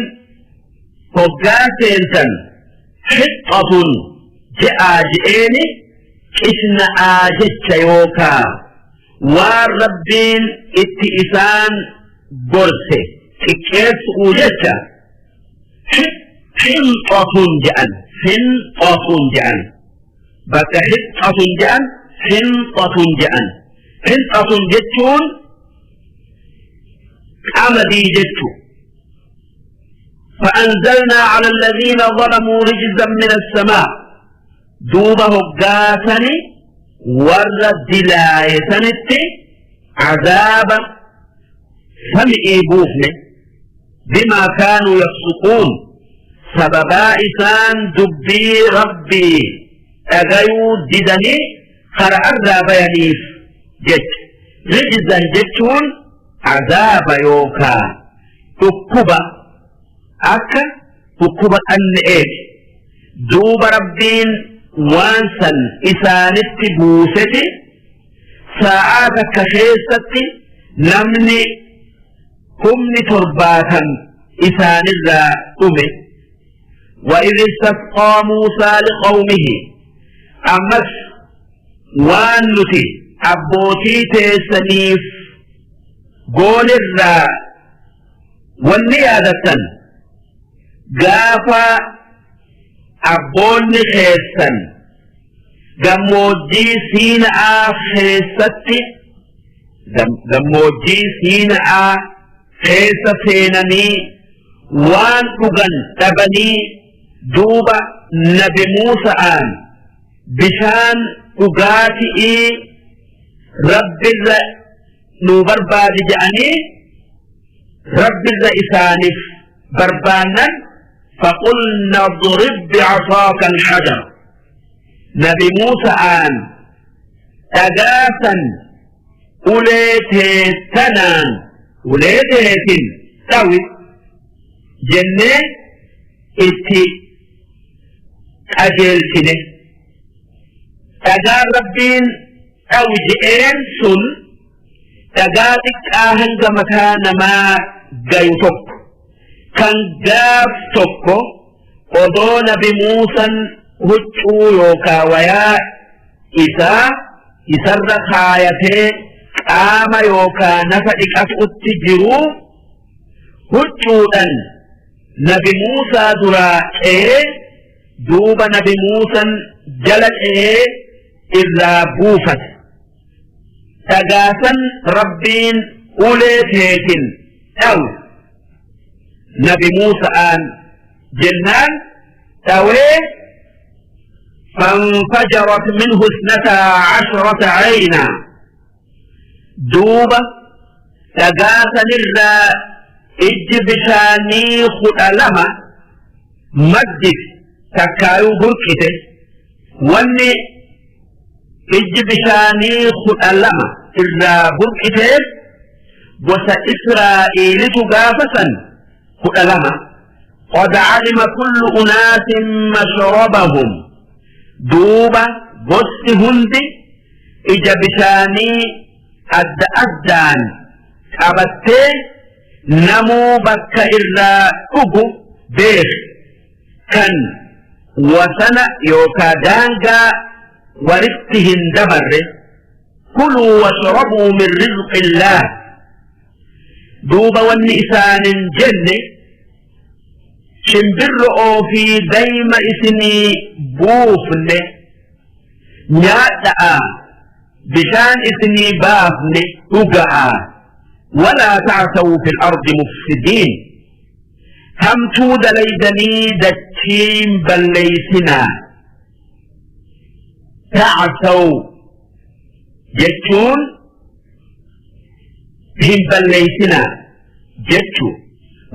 Hoggaa seentan hixxatun je'aa je'eeni qishna'aa jecha yookaa waan Rabbiin itti isaan gorse xiqqeessu'uu jecha hinxatun je'an hinxatun je'an bakka hixxatun je'an hinxatun je'an hinxatun jechuun qamadii jechu. فأنزلنا على الذين ظلموا رجزا من السماء دوب هقاتني ور دلايتنتي عذاب سمئي بوفني بما كانوا يفسقون سببا إسان دبي ربي أغيو ددني خرع بيانيف جت رجزا جتون عذاب يوكا dhukkuba akka dhukkuba dhanne'eeti. Duuba Rabbiin waan san isaanitti buuseti saa'aa takka keessatti namni 70,000 isaanirraa dhume. وإذ استسقى موسى لقومه أمس waan nuti abbootii teessaniif goonirraa wanni yaadattan gaafa abboonni keessan gammoojjii Siina'aa keessatti gammoojjii Siina'aa keessa seenanii waan dhugan dhabanii duuba nabi Muusa'aan bishaan dhugaati'ii Rabbirra nuu barbaadi je'anii Rabbirra isaaniif barbaannan فقلنا اضرب بعصاك الحجر nabi Muusa'aan dhagaasan ulee teessanaan ulee teetin dhawi jennee itti qajeelchine. Dhagaan Rabbiin dhawi je'een sun dhagaa xiqqaa hanga mataa namaa gayu tokko kan gaaf tokko odoo nabi Muusan huccuu yookaa wayaa isaa isarra kaayatee qaama yookaa nafa dhiqatutti jiruu huccuudhan nabi Muusaa duraa ce'ee duuba nabi Muusan jala ce'ee irraa buufate. Dhagaasan Rabbiin ulee teetin dhawu nabi Muusa'aan jennaan dhawee فانفجرت منه 12 عينا duuba dhagaa sanirraa ijji bishaanii 12 maddite takkaayuu burqite. Wanni ijji bishaanii 12 irraa burqiteef gosa Israa'iilitu gaafa san 12. قد علم كل أناس مشربهم duuba gosti hundi ija bishaanii adda addaan qabattee namuu bakka irraa dhugu beeke kan wasana yookaa daangaa walitti hin dabarre. كلوا واشربوا من رزق الله duuba wanni isaanin jenne shimbirro'oo fi dayma isinii buufne nyaadha'a, bishaan isinii baafne dhuga'a. ولا تعثوا في الأرض مفسدين hamtuu dalaydanii dachiin balleeysinaa. تعثوا jechuun hin balleeysinaa jechu.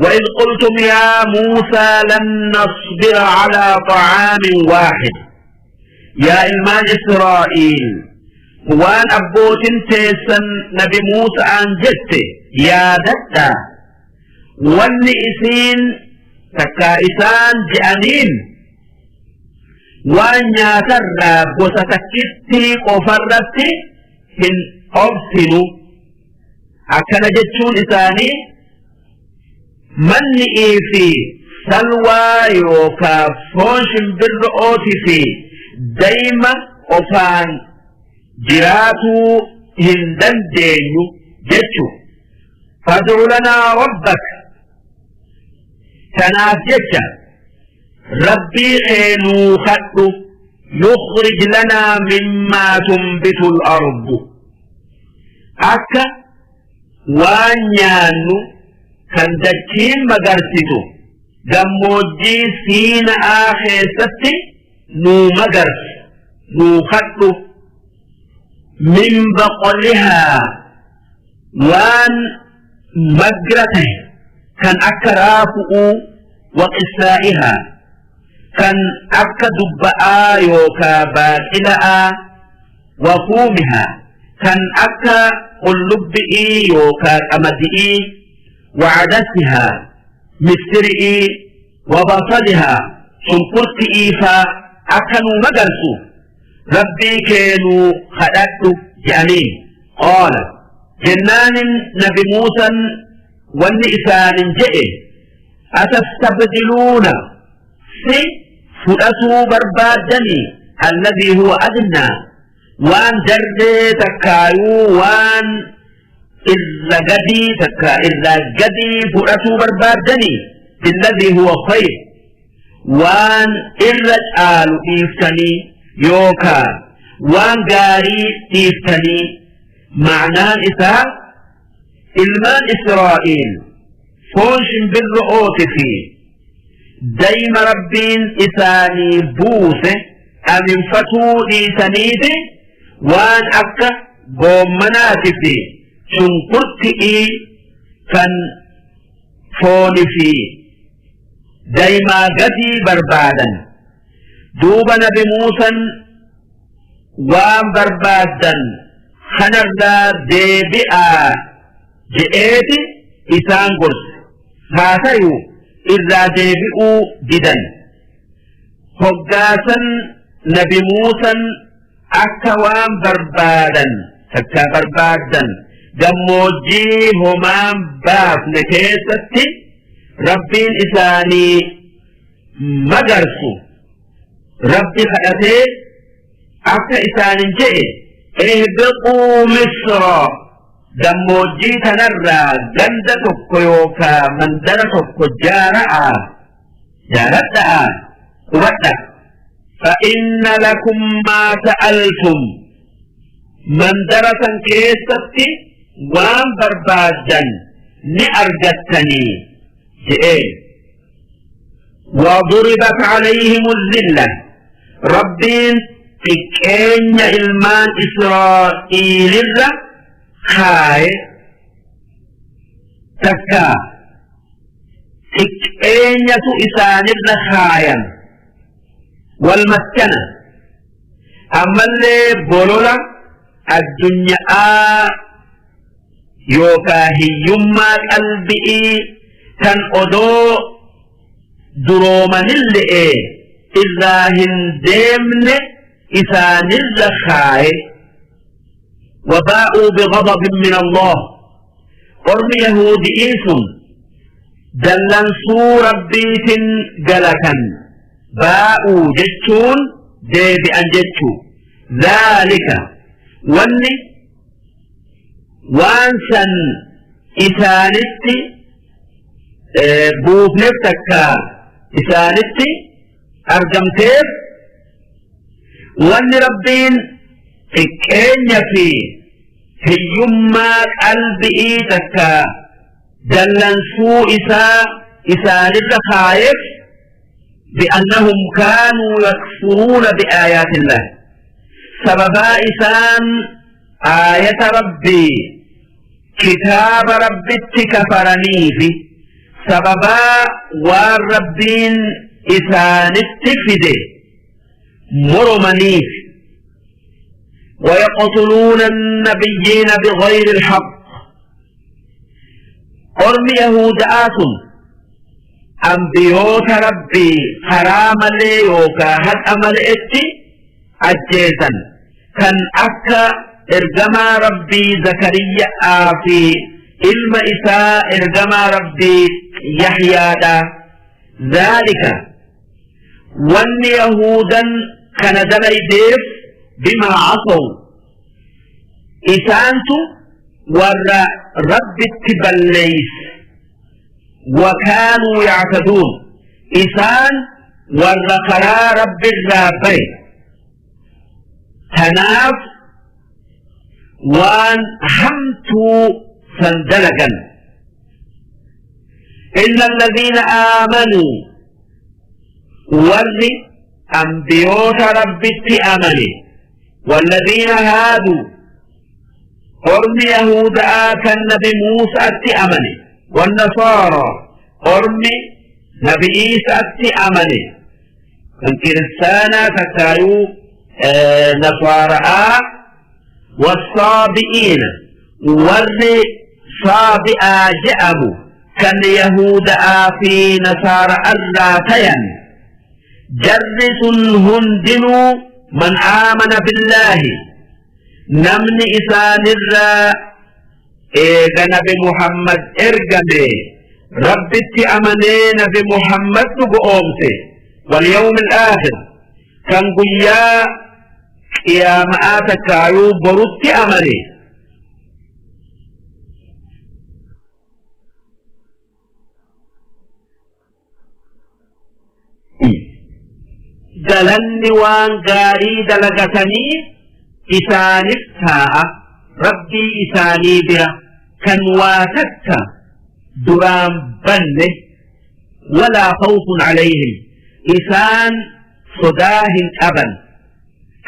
وإذ قلتم يا موسى لن نصبر على طعام واحد yaa ilmaan Israa'iil waan abbootin teessan nabi Muusa'aan jette yaadadha. Wanni isiin takkaa isaan je'aniin waan nyaatarraa gosa takkittii qofarratti hin obsinu. Akkana jechuun isaanii manni'ii fi Salwaa yookaa foon shimbirro'ooti fi dayma qofaan jiraatuu hin dandeenyu jechu. Fad'u lanaa rabbak tanaaf jecha rabbii kee nuu kadhu yukhrij lanaa mimmaa tunbitu al-ardu akka waan nyaannu kan dachiin magarsitu gammoojjii siina'aa keessatti nuu magarsi nuu kadhu min baqolihaa waan magra tahe kan akka raafu'uu waqissaa'ihaa kan akka dubba'aa yookaa baaqila'aa wafuumihaa kan akka qullubbi'ii yookaa qamadi'ii wacadasihaa missiri'ii wabasalihaa shunkurti'ii faa akka nuu magarsu rabbii kee nuu kadhadhu je'aniin qaala jennaanin nabi muusan wanni isaanin je'e atastabdiluuna si fudhatuu barbaaddanii alladii huwa adnaa waan darree takkaayuu waan irra gadii takka irraa gadii fudhatuu barbaaddanii billadii huwa khayr waan irra caalu dhiiftanii yookaa waan gaarii dhiiftanii ma'naan isaa ilmaan israa'iil foon shimbirro'ooti fi dayma rabbiin isaanii buuse aminfatuu dhiisaniiti waan akka goommanaati fi shunkurti'ii kan fooni fi daymaa gadii barbaadan duuba nabi muusan waan barbaaddan kanarraa deebi'aa je'eeti isaan gorse haa tayu irraa deebi'uu didan hoggaasan nabi muusan akka waan barbaadan takkaa barbaaddan gammoojjii homaan baafne keessatti rabbiin isaanii magarsu rabbi kadhatee akka isaanin je'e ihbiquu misra gammoojjii tanarraa ganda tokko yookaa mandara tokko jaara'a jaaradha'a qubadha فإن لكم ما سألتم mandara san keessatti waan barbaaddan ni argattanii je'een وضربت عليهم الذلة ربين xiqqeenya ilmaan Israa'iilirra kaaye takka xiqqeenyatu isaanirra kaayan wal maskana ammallee bolola addunyaa yookaa hiyyummaa qalbi'ii tan odoo duroomanille'ee irraa hin deemne isaanirra kaaye وباءوا بغضب من الله قرم يهودئين سن dallansuu rabbiitin galatan baa'uu jechuun deebi'an jechuu dhaalika wanni waan san isaanitti buufneef takka isaanitti argamteef wanni rabbiin xiqqeenya fi hiyyummaa qalbi'ii takka dallansuu isaa isaanirra kaayeef bi'annahum kaanuu yakfuruuna bi'aayaatillah sababaa isaan aayata rabbii kitaaba rabbitti kafaraniifi sababaa waan rabbiin isaanitti fide moromaniif ويقتلون النبيين بغير الحق Ormi Yahuuda'aa sun ambiyoota Rabbii karaa malee yookaa haqa male'etti ajjeesan kan akka ergamaa Rabbii Zakariyya'aa fi ilma isaa ergamaa Rabbii Yahyaadha. Dhaalika wanni yahudan kana dalaydeef bimaa casaw isaantu warra rabbitti balleeyse wa kaanuu yactaduun isaan warra karaa rabbirraa baye tanaaf waan hamtuu san dalagan إلا الذين آمنوا ور أنبيوت ربت أمني والذين هادوا أرم يهودا كان نبي موسى أمني والنصارى أرم نبي عيسى أمني كان كرسانا تكايو نصارى والصابئين ور صابئا جأموا كان يهودا في نصارى الراتيا جرس هندن من آمن بالله نمن إسان الرا إيغا نبي محمد إرقمي ربي أمني نبي محمد نقومتي واليوم الآخر كان قيا يا مآتك عيوب برد أمني galanni waan gaarii dalagatanii isaanif taa'a rabbii isaanii bira kan waa takka duraan banne walaa khawfun calayhim isaan sodaa hin qaban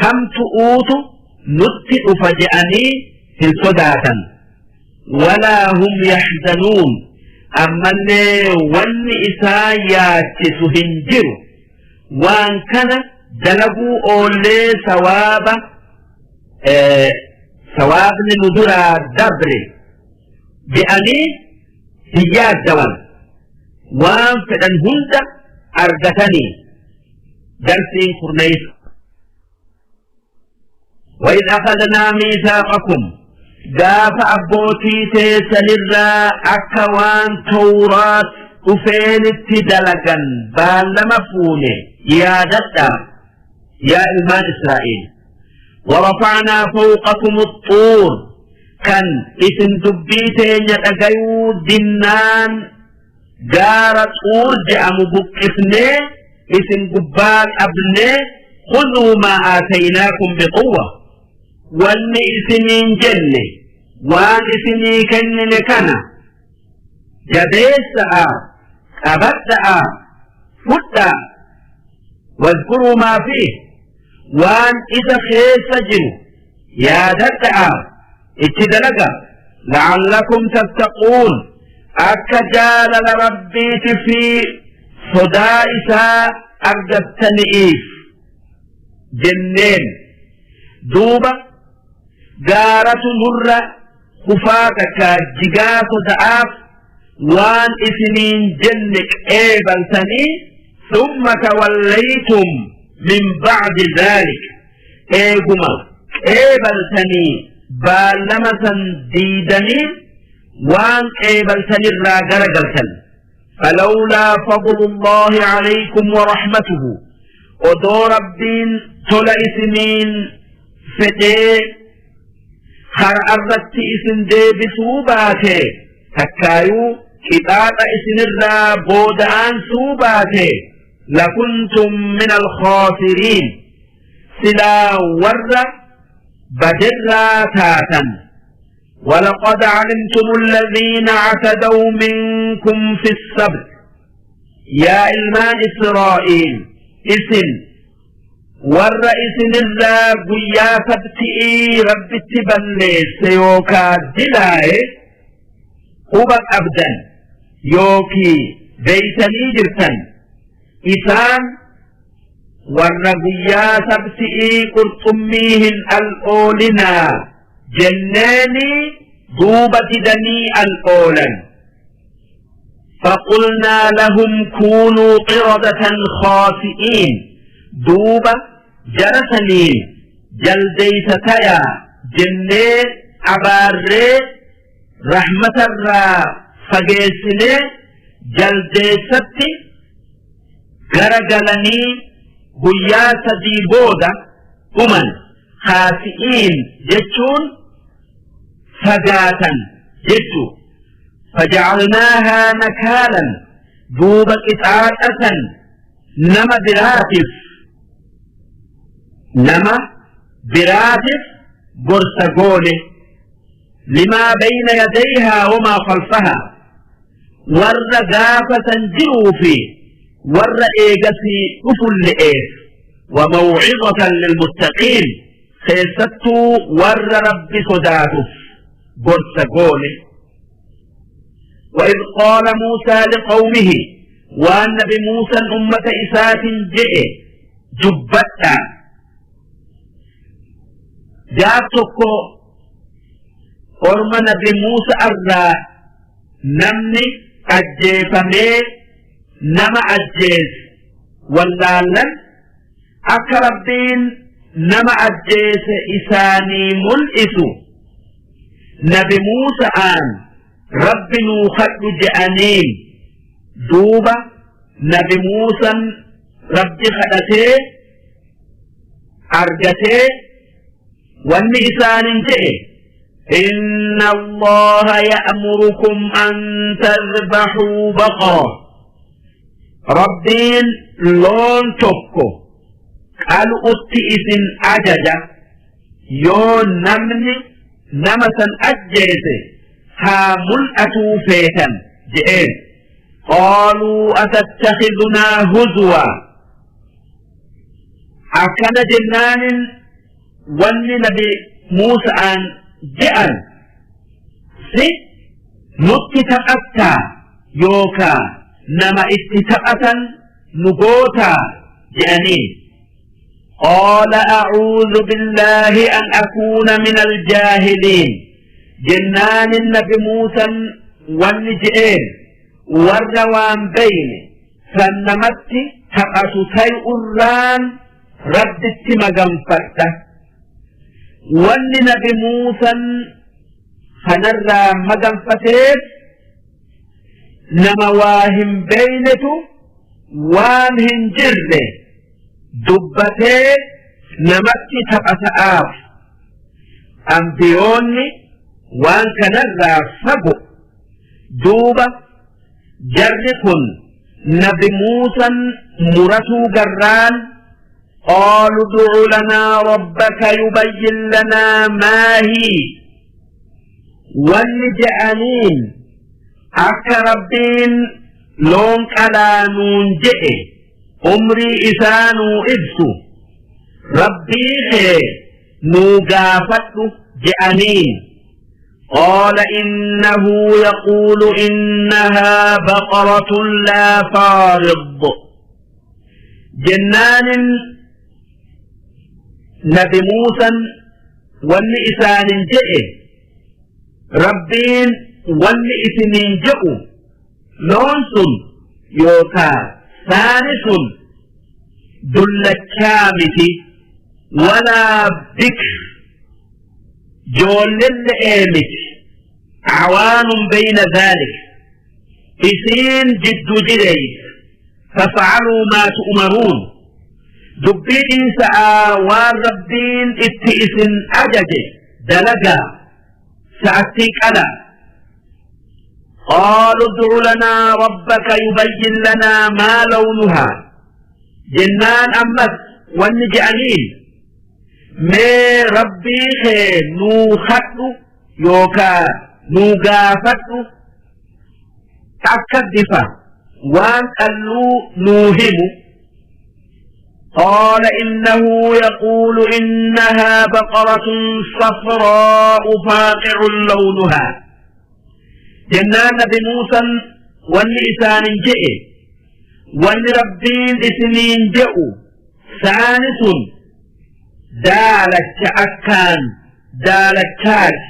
kamtu uutu nutti dhufa je'anii hin sodaatan walaa hum yaxzanuun ammallee wanni isaan yaachisu hin jiru waan kana dalaguu oollee sawaaba sawaabni nu duraa dabre je'anii hin yaaddawan waan fedhan hunda argatanii darsiin kurneessa. وإذ أخذنا ميثاقكم قاف أبوتي تيسنرا أكوان توراة dhufeenitti dalagan baallama fuune yaadadha yaa ilmaan Israa'el. ورفعنا فوقكم الطور كان اسم دبيتين يتقيو دنان gaara xuur je'amu buqqifnee isin gubbaa qabnee khuduu maa aataynaakum biquwwa wanni isiniin jenne waan isinii kennine kana jabeessa'a qabadha'a fudhaa wadkuruu maa fiih waan isa keessa jiru yaadadha'a itti dalaga la'allakum tattaquun akka jaalala rabbiiti fi sodaa isaa argattani'iif jenneen duuba gaaratu nurra kufaa takka jigaa soda'aaf waan isiniin jenne qeebaltanii summa tawallaytum min ba'di dhaalik eeguma qeebaltanii baallama san diidanii waan qeebaltanirraa garagaltan فلولا فضل الله عليكم ورحمته odoo rabbiin tola isiniin fedhee har'arratti isin deebisuu baate takkaayuu qixaaxa isinirraa booda'aansuu baate lakuntum min alkhaasiriin silaa warra badirraa taatan ولقد علمتم الذين اعتدوا منكم في السبت يا إلمان إسرائيل إسن warra isinirraa guyyaa sabti'ii rabbitti balleesse yookaa dilaaye quba qabdan yookii beeytanii jirtan isaan warra guyyaa sabti'ii qurxummii hin al'oolinaa jenneeni duuba didanii al'oolan فقلنا لهم كونوا قردة خاسئين دوبا جرسنين جلديس تيا جنة أباري رحمة الرا فقيسني جلديستي Gara galanii guyyaa 3 booda dhuman. Khaasi'iin jechuun fagaatan jechuu. Fajacalnaahaa nakaalan, duuba qixaaxa san nama biraatif nama biraatif gorsa goone. Limaa bayna yadayhaa wamaa khalfahaa, warra gaafa san jiruu fi warra eegasii dhufulle'eef. Wa maw'izatan lilmuttaqiin, keessattuu warra Rabbi sodaatuf gorsa goone. وإذ قال موسى لقومه، waan nabi Muusan ummata isaatin je'e dubbadha. Gaaf tokko orma nabi Muusa irraa namni ajjeefamee nama ajjeese wallaallan, akka Rabbiin nama ajjeese isaanii mul'isu nabi Muusa'aan Rabbi nuu kadhu je'aniin. Duuba nabi Muusan Rabbi kadhatee argatee wanni isaanin je'e: "Inna Allaha ya'murukum an tadhbahuu baqara." Rabbiin loon tokko qalu'utti isin ajaja, yoo namni nama san ajjeese haa mul'atuu feetan je'een. Qaaluu atattakhidunaa huzwaa? Akkana jennaanin wanni nabi Muusa'aan je'an: si nutti taphattaa yookaa nama itti taphatan nu gootaa je'aniin. Qaala a'uudhu billaahi an akuuna min aljaahiliin jennaanin nabi Muusan wanni je'een: warra waan beyne san namatti taphatu tay'urraan Rabbitti maganfadha. Wanni nabi Muusan kanarraa maganfateef nama waa hin beynetu waan hin jirre dubbatee namatti taphata'aaf. Ambiyoonni waan kanarraa fago. Duuba jarri kun nabi Muusan muratuu garraan, qaalu du'u lanaa rabbaka yubayyin lanaa maahii. Wanni je'aniin akka Rabbiin loon qalaa nuun je'e umrii isaa nuu ibsu Rabbii kee nuu gaafadhu je'aniin. Qaala innahu yaquulu innahaa baqaratun laa faarid jennaanin nabi Muusan wanni isaanin je'e: Rabbiin wanni isiniin je'u loon sun yookaa saani sun dullachaa miti, walaa bikr, joollelle'ee miti, cawaanun bayna dhaalik, isiin jiddu jireeysa. Fafacaluu maa tu'maruun, dubbii dhiisa'aa waan Rabbiin itti isin ajaje dalagaa, sa'attii qalaa. Qaalu ud'u lanaa rabbaka yubayyin lanaa maa lawnuhaa jennaan ammas wanni je'aniin: mee Rabbii kee nuu kadhu yookaa nuu gaafadhu akka bifa waan qalluu nuu himu. قال إنه يقول إنها بقرة صفراء فاقع لونها jennaan nabi Muusan wanni isaanin je'e: wanni Rabbiin isiniin je'u saani sun daalacha akkaan daalachaati.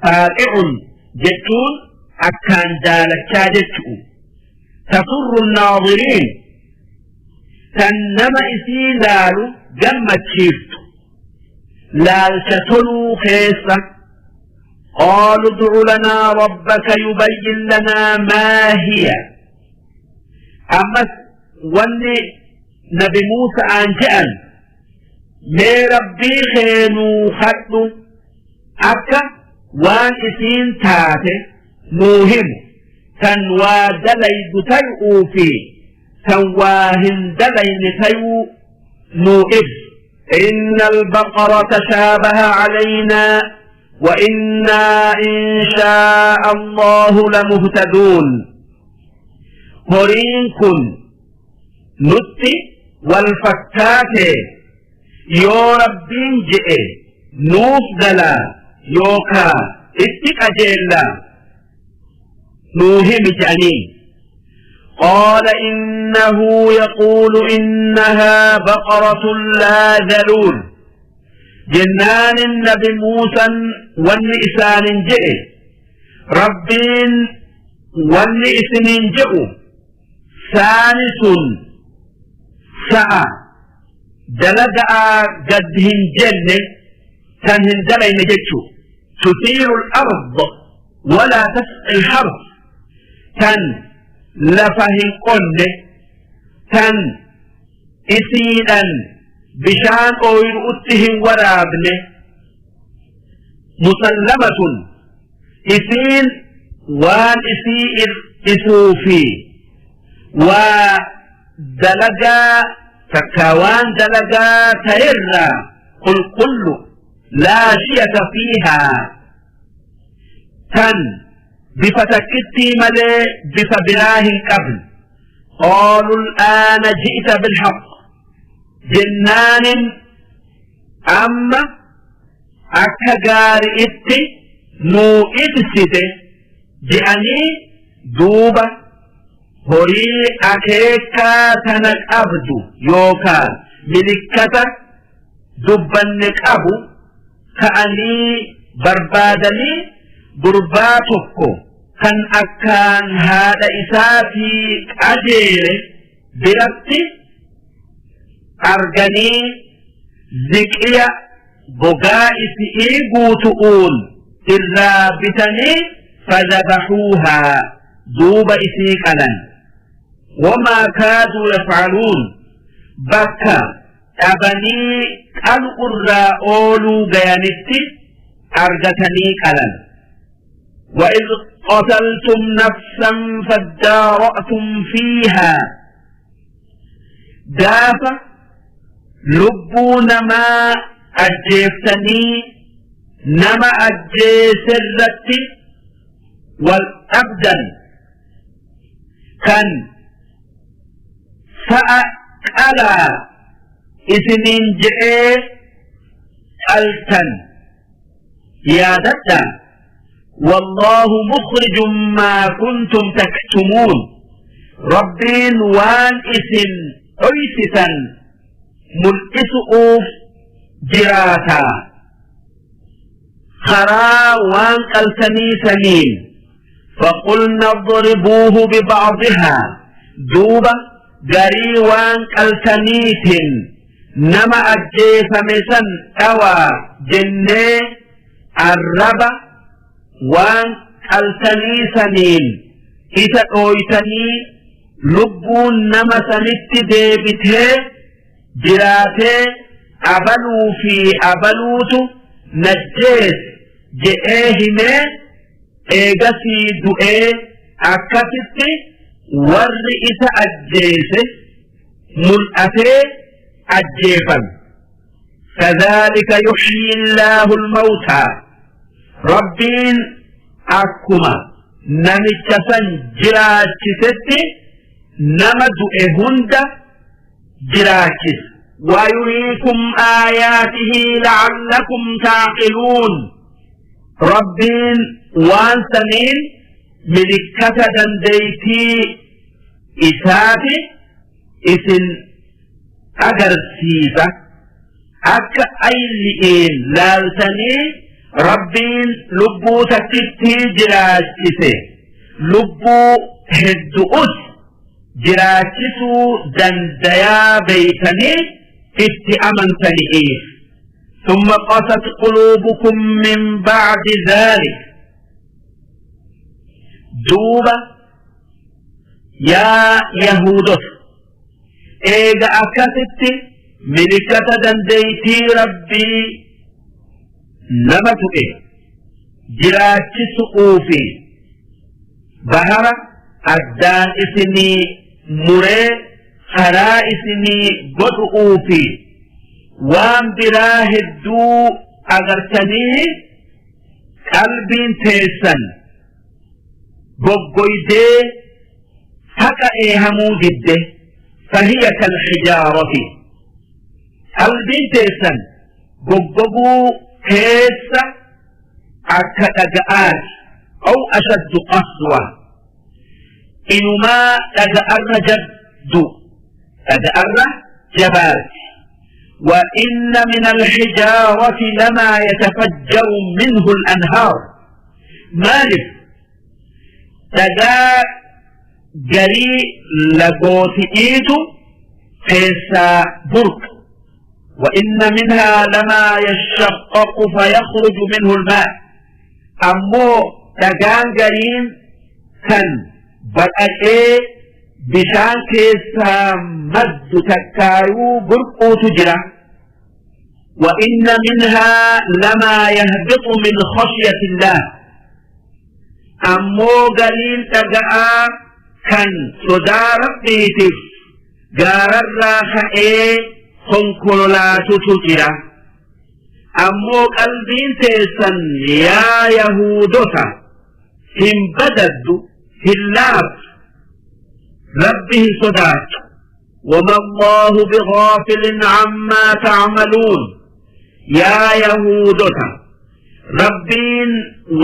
Faaqi'un jechuun akkaan daalachaa jechu'u. Tasurru naadiriin, tan nama isii laalu gammachiiftu laalcha toluu keessa. Qaalu ud'u lanaa rabbaka yubayyin lanaa maa hiya. Ammas Wanni Nabi Muusa'aan je'an, mee Rabbii keenuu kadhu akka waan isiin taate nuu himu, tan waa dalaydu tay'uu fi tan waa hin dalayne tayuu nuu ibsu. إن البقرة تشابه علينا وإنا إن شاء الله لمهتدون. Horiin kun nutti wal fakkaate, yoo Rabbiin je'e nuuf galaa yookaa itti qajeellaa nuu himi je'aniin. قال إنه يقول إنها بقرة لا ذلول. Jennaan Nabi Muusan wanni isaanin je'e, Rabbiin wanni isinin je'u, saani sun sa'a dalaga'aa gad hin jenne, tan hin dalayne jechu. تثير الأرض ولا تسقي الحرث, tan lafa hin qonne, tan isiidhan bishaan ooyiruutti hin waraabne. مسلمة, isiin waan isii ir'isuu fi waa dalagaa takka waan dalagaa ta'erraa qulqullu. لا شية فيها, tan bifa takkittii malee bifa biraa hin qabne. قالوا الآن جئت بالحق. Jennaanin amma akka gaari'itti nuu ibsite je'anii, duuba horii akeekaa tana qabdu yookaan milikkata dubbanne qabu ka'anii barbaadanii, gurbaa tokko kan akkaan haadha isaatii qajeele biratti arganii, ziqiya gogaa isi'ii guutu'uun irraa bitanii, فذبحوها, duuba isii qalan. وما كادوا يفعلون, bakka dhabanii qal'urraa ooluu gayanitti argatanii qalan. وإذ قتلتم نفسا فادارأتم فيها, gaafa lubbuu namaa ajjeeftanii nama ajjeeserratti wal dhabdan, kan sa'a qalaa isiniin je'ee qaltan yaadadha. والله مخرج ما كنتم تكتمون, Rabbiin waan isin dhoysitan mul'isu'uuf jiraataa karaa waan qaltanii saniin. فقلنا اضربوه ببعضها, duuba garii waan qaltaniitin nama ajjeefame san dhawaa jennee, arraba waan qaltanii saniin isa dhooytanii, lubbuun nama sanitti deebitee jiraatee, abaluu fi abaluutu najjees je'ee himee, eegasii du'ee, akkasitti warri isa ajjeese mul'atee ajjeefame. كذلك يحيي الله الموتى, Rabbiin akkuma namicha san jiraachisetti nama du'e hunda jiraachisa. ويريكم آياته لعلكم تعقلون. Rabbiin waan saniin milikkata dandeeytii isaati isin agarsiisa, akka ayli'iin laaltanii Rabbiin lubbuu takkittii jiraachise lubbuu heddu'us jiraachisuu dandayaa beeytanii itti amantani'iif. ثم قست قلوبكم من بعد ذلك. Duuba yaa Yahuudota Eega akkasitti milikata dandeeytii Rabbii nama tu'e jiraachisu'uu fi bahara addaan isinii muree karaa isinii godhu'uu fi waan biraa hedduu agartanii qalbiin teessan goggoydee haqa eehamuu didde. Fahiya kalhijaarati, qalbiin teessan goggoguu keessa akka dhaga'aati, aw ashaddu qaswa, inumaa dhaga'arra jabdu, dhaga'arra jabaati. وإن من الحجارة لما يتفجر منه الأنهار. مالف dhagaa garii lagooti'iitu keessaa burqa. وإن منها لما يشقق فيخرج منه الماء. أمو dhagaan gariin kan baqaqee bishaan keessaa maddu takkaayuu burquutu jira. وإن منها لما يهبط من خشية الله. Ammoo gariin dhaga'aa kan sodaa Rabbiitiif gaararraa ka'ee konkololaatutu jira. Ammoo qalbiin teessan, yaa Yahuudota, hin badaddu, hin laaftu, Rabbi hin sodaattu. وما الله بغافل عما تعملون. Yaa Yahuudota, Rabbiin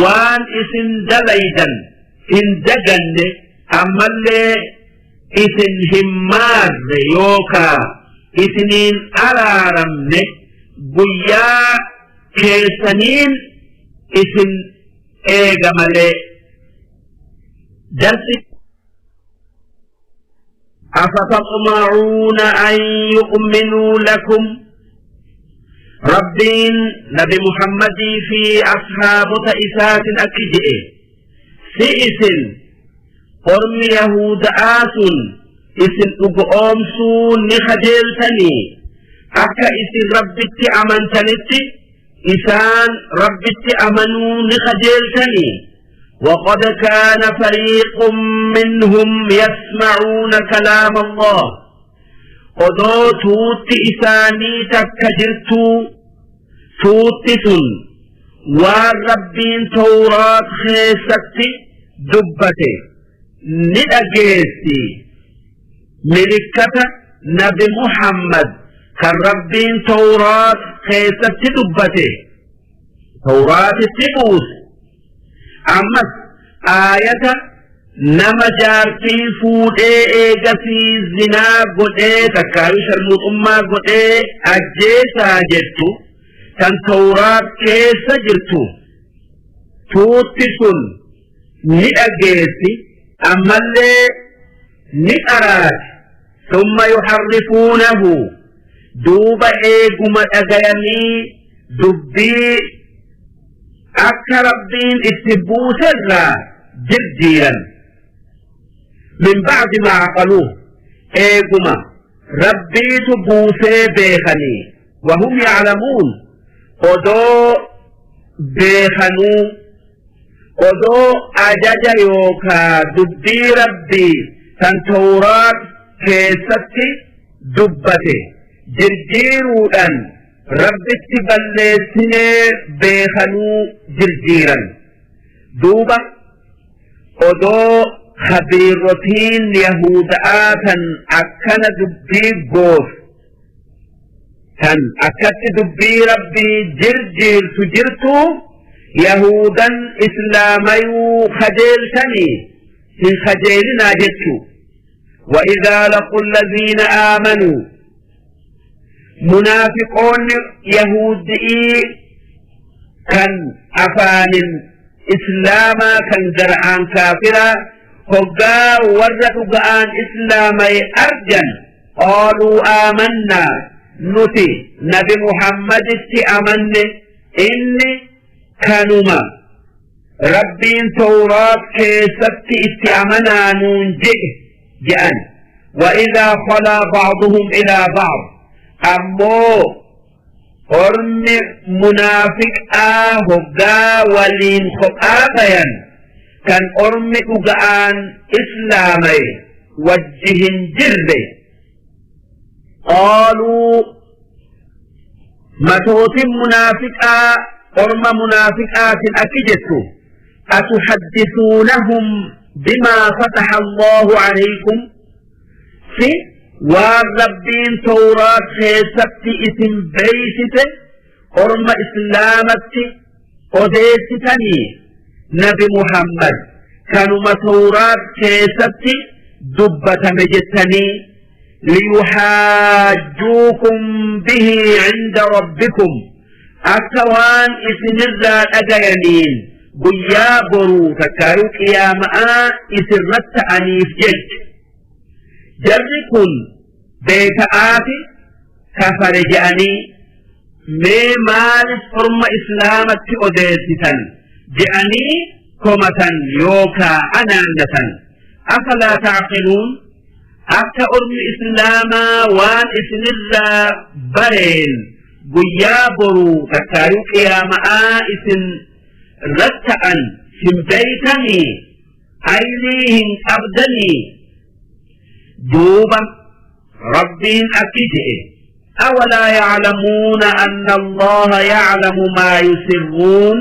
waan isin dalaydan hin daganne, ammallee isin hin maarre yookaa isiniin araaramne, guyyaa keessaniin isin eega malee. Darsi أفتطمعون أن يؤمنوا لكم. Rabbiin Nabi Muhammadii fi ashaabota isaatin akki je'e: si isin ormi Yahuda'aa sun isin dhugoomsuu ni kajeeltanii? Akka isin Rabbitti amantanitti isaan Rabbitti amanuu ni kajeeltanii? وقد كان فريق منهم يسمعون كلام الله. Odoo tuutti isaanii takka jirtuu, tuutti sun waan Rabbiin Tawraat keessatti dubbate ni dhageessi, milikkata Nabi Muhammad kan Rabbiin Tawraat keessatti dubbate Tawraatitti buuse, ammas aayata nama jaartii fuudhee eegasii zinaa godhee takkaayuu sharmuuxummaa godhee ajjeesaa jettu kan Tawraat keessa jirtu, tuutti sun ni dhageessi, ammallee ni qaraati. ثم يحرفونه, duuba eeguma dhagayanii dubbii akka Rabbiin itti buuserraa jirjiiran. من بعد ما عقلوه, eeguma Rabbiitu buusee beekanii. وهم يعلمون, odoo beekanuu, odoo ajaja yookaa dubbii Rabbii kan Tawraat keessatti dubbate jirjiiruudhaan Rabbitti balleessinee beekanuu jirjiiran. Duuba odoo khabiirotiin Yahuda'aa tan akkana dubbii goof, tan akkatti dubbii Rabbii jirjiirtu jirtu, Yahudan islaamayuu kajeeltanii? Hin kajeelinaa jechuu. وإذا لقوا الذين آمنوا, منافقون يهودي كان أفان إسلاما كان جرعان كافرا, هقا ور dhuga'aan islaamay argan, قالوا آمنا, nuti Nabi Muhammaditti amanne, inni kanuma Rabbiin Tawraat keessatti itti amanaa nuun jedhe je'an. وإذا خلا بعضهم إلى بعض أمو ormi munaafiqaa hoggaa waliin kophaa tayan kan ormi dhuga'aan islaamaye wajji hin jirre qaaluu matootin munaafiqaa orma munaafiqaatin akki jettu atuhaddisuunahum bimaa fataha Allahu alaykum si waan Rabbiin tawraat keessatti isin beeysise orma islaamatti odeessitanii nabi Muhammad kanuma tawraat keessatti dubbatame jettanii liyuhaajjuukum bihi cinda rabbikum akka waan isinirraa dhagayaniin guyyaa boruu takkaayuu qiyaama'aa isinratti ta'aniif jecha jarri kun beeka'aafi kafare je'anii mee maaliif orma islaamatti odeessitan je'anii komatan yookaa anaannatan afalaa ta'qiluun akka ormi islaamaa waan isinirraa bareen guyyaa boruu takkaayuu qiyaama'aa isin ratta'an hin beeytanii aylii hin qabdanii duuba rabbiin akki je'e awalaa yaclamuuna anna allaha yaclamu maa yusirruun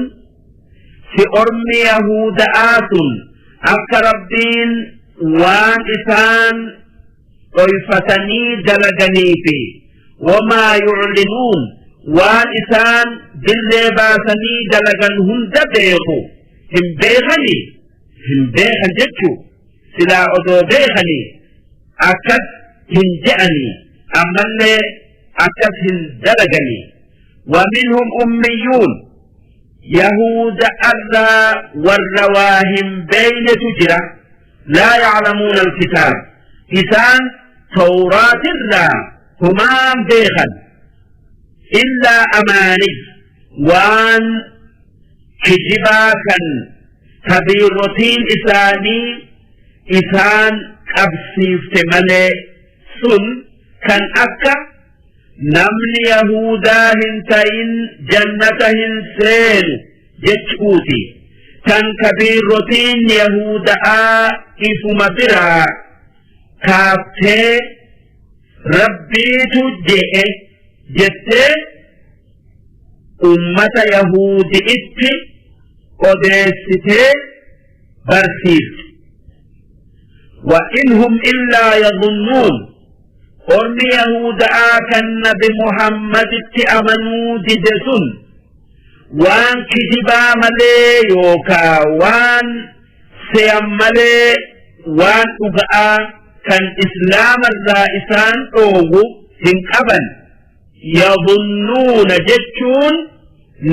si ormi yahuda'aa sun akka rabbiin waan isaan dhoyfatanii dalaganii fi wamaa yuclinuun waan isaan dirree baasanii dalagan hunda beeku hin beekanii hin beekan jechuu silaa odoo beekanii akkas hin je'anii ammallee akkas hin dalaganii ومنهم أميون يهود أرى والرواهم بين تجرى لا يعلمون الكتاب إسان توراة الرا همان بيخا إلا أماني وان kijibaa kan kabiirotiin isaanii isaan qabsiifte malee sun kan akka namni yahudaa hin ta'in jannata hin seenu jechuuti kan kabiirotiin yahuda'aa ifuma biraa kaaftee rabbiitu je'e jettee ummata yahudi'itti odeessitee barsiifte wa in hum illaa yadhunnuun ormi yahuda'aa kan nabi muhammaditti amanuu dide sun waan kijibaa malee yookaa waan seyan malee waan dhuga'aa kan islaamarraa isaan dhoowwu hin qaban yadhunnuuna jechuun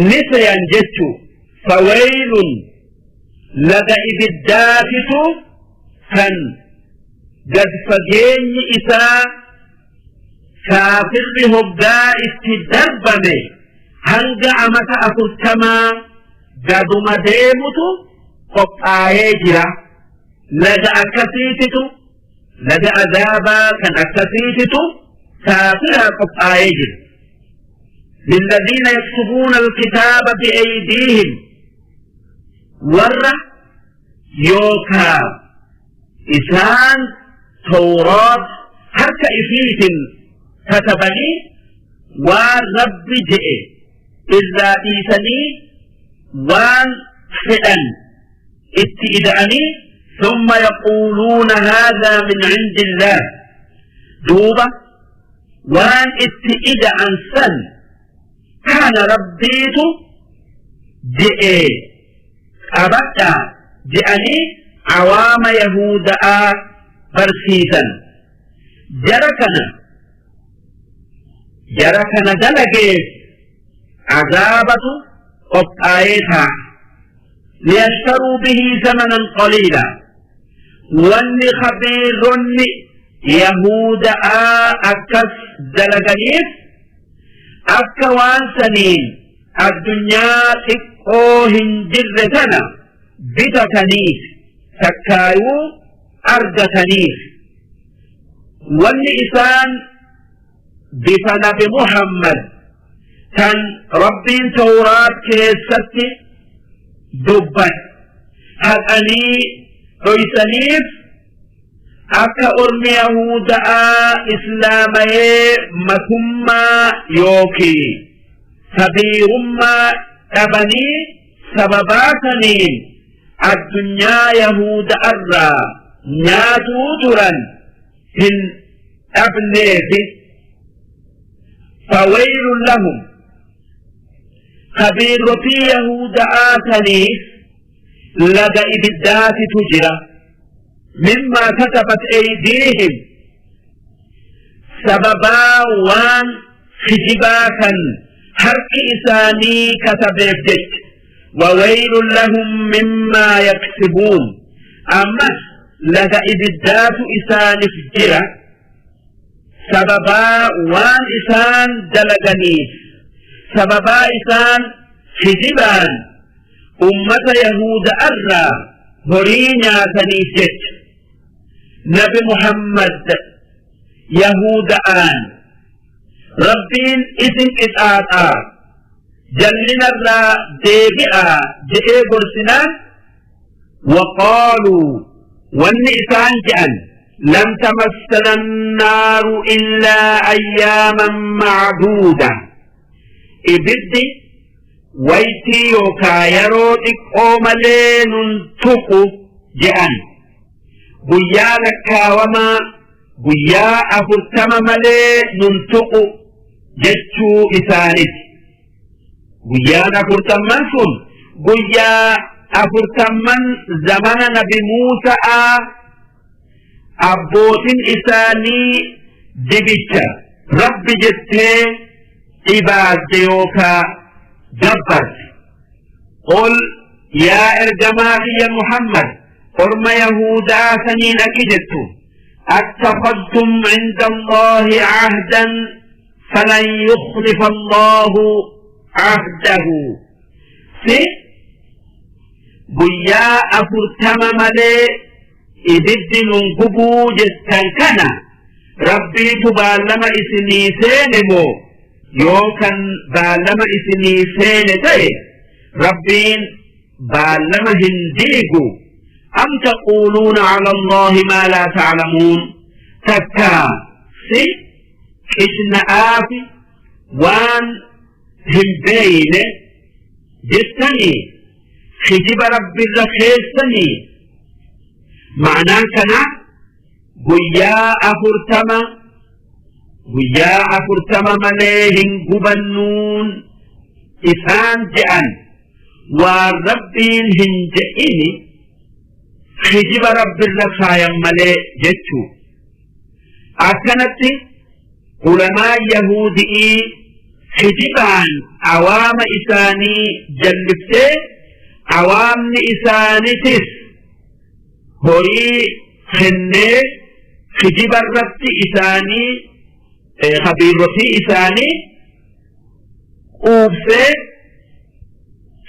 ni seyan jechuu fawaylun laga ibiddaatitu kan gad fageenyi isaa kaafirri hoggaa itti darbame hanga amata 40 gaduma deemutu qophaayee jira laga akkasiititu laga azaabaa kan akkasiititu kaafiraa qophaayee jira للذين يكتبون الكتاب بأيديهم ور يوكا إسان توراة حتى إفيت كتبني والرب جئ إلا إيسني وان فئا اتئدأني ثم يقولون هذا من عند الله دوبة وان اتئدأن سن كان ربيت جئ أبدا جئني عوام يهودا برسيسا جركنا جركنا دلقيت عذابة قطعيتها ليشتروا به ثمنا قليلا wanni khabiironni yahuda'aa akkas dalaganiif akka waan saniin addunyaa xiqqoo hin jirre tana bitataniif takkaayuu argataniif. Wanni isaan bifa Nabi Muhammad kan Rabbiin Tawraat keessatti dubbate haqanii dhoysaniif akka ormi Yahuda'aa islaamayee matummaa yookii kabiirummaa dhabanii sababaa saniin addunyaa Yahuda'arraa nyaatuu turan hin dhabneefi. Fawaylun lahum, kabiirotii Yahuda'aa saniif laga ibiddaatitu jira. Mimmaa kasabat aydiihim, sababaa waan kijibaa kan harki isaanii kasabeef jecha. Wawaylun lahum mimmaa yaksibuun, ammas laga ibiddaatu isaanif jira sababaa waan isaan dalaganiif, sababaa isaan kijibaan ummata Yahuda irraa horii nyaataniif jecha. Nabi Muhammad Yahuda'aan Rabbiin isin qixaaxaa, jallinarraa deebi'aa je'ee gorsinaan, waqaaluu, wanni isaan je'an, lan tamassana annaaru illaa ayyaaman macduuda, ibiddi waytii yookaa yeroo xiqqoo malee nun tuqu je'an. Guyyaa lakkaawamaa, guyyaa 40 malee nun tuqu jechuu isaaniti. Guyyaan 40n sun guyyaa 40n zamana Nabi Muusa'aa abbootin isaanii dibicha Rabbi jettee ibaadde yookaa gabbarte. Qul, yaa ergamaa kiyya Muhammad, orma Yahudaa saniin akki jettu: attakhadtum cinda Allaahi ahdan falan yukhlifa Allaahu ahdahu. Si guyyaa 40 malee ibiddi nun gubuu jettan kana Rabbiitu baallama isinii seene moo? Yoo kan baallama isinii seene ta'e, Rabbiin baallama hin diigu. Am taquuluuna cala Allaahi maa laa taclamuun, takkaa si qishna'aafi waan hin beeyne jettanii kijiba Rabbirra keessanii? Ma'anaan kanaa guyyaa 40, guyyaa 40 malee hin gubannuun isaan je'an waan Rabbiin hin je'ini kijiba Rabbirra kaayan malee jechuu. Akkanatti ulamaa Yahudi'ii kijibaan awaama isaanii jalliftee, awaamni isaanitis horii kennee kijiba irratti isaanii kabiirotii isaanii quubsee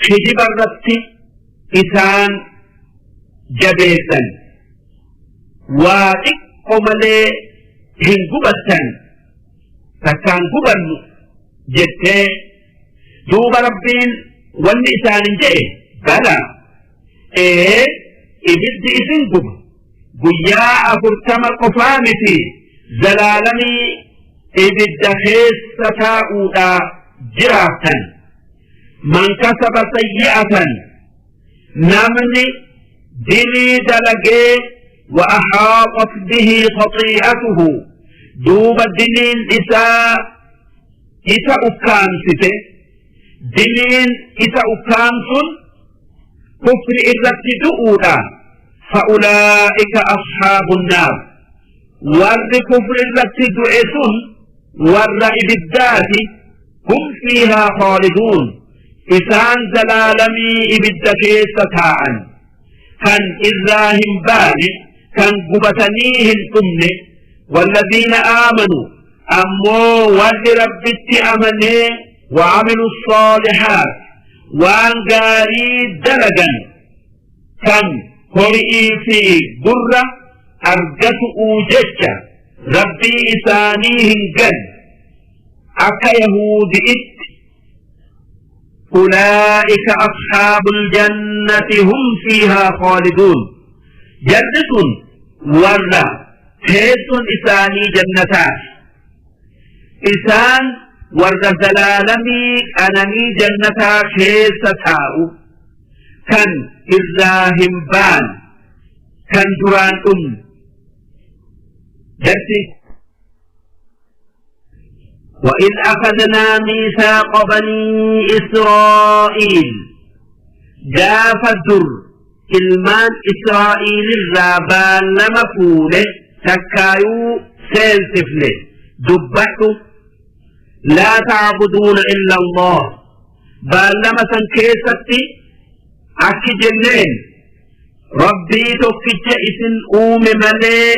kijiba irratti isaan jabeessan. Waa xiqqo malee hin gubattan, takkaan gubannu jettee. Duuba Rabbiin wanni isaanin jedhe: bala, ee, ibiddi isin guba, guyyaa 40 qofaa miti, zalaalamii ibidda keessa taa'uudhaa jiraattan. Man kasaba sayyi'atan, namni dilii dalagee, wa ahaaxat bihi khati'atuhu, duuba diliin isaa isa ukkaamsite. Diliin isa ukkaamsun kufri irratti du'uudha. Fa'ulaa'ika ashaabun naar, warri kufri irratti du'e sun warra ibiddaati. Hum fiihaa khaaliduun, isaan zalaalamii ibidda keessa taa'an, kan irraa hin baane, kan gubatanii hin dhumne. Walladhiina aamanu, ammoo warri Rabbitti amanee, wa'amilu saalihaat, waan gaarii dalagan, kan hori'ii fi gurra argatu'uu jecha Rabbii isaanii hin ganne akka yahudi'itti. Ulaa'ika ashaabul jannati hum fiihaa khaaliduun. Jarri sun warra teessoon isaanii jannataati. Isaan warra zalaalamii qananii jannataa keessa taa'u kan irraa hin baane kan duraan dhumne. Darsi وإذ أخذنا ميثاق بني إسرائيل gaafa dur ilmaan Israa'iil irraa baallama fuune takkaayuu seensifne dubbadhu. Laa ta'buduuna illa Allah. Baallama san keessatti akki jenneen: Rabbii tokkicha isin uume malee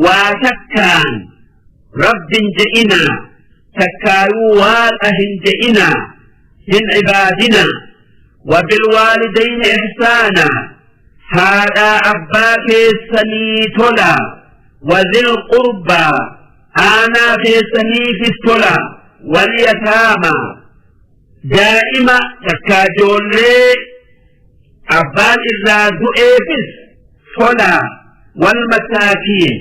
waa takkaan Rabbin je'inaa, takkaayuu Waaqa hin je'inaa, hin cibaadinaa. وبالوالدين إحسانا haadha abbaa keessanii tola. وذي القربى aanaa keessaniifis tola. واليتامى daa'ima takkaa ijoollee abbaan irraa du'eefis tola. والمساكين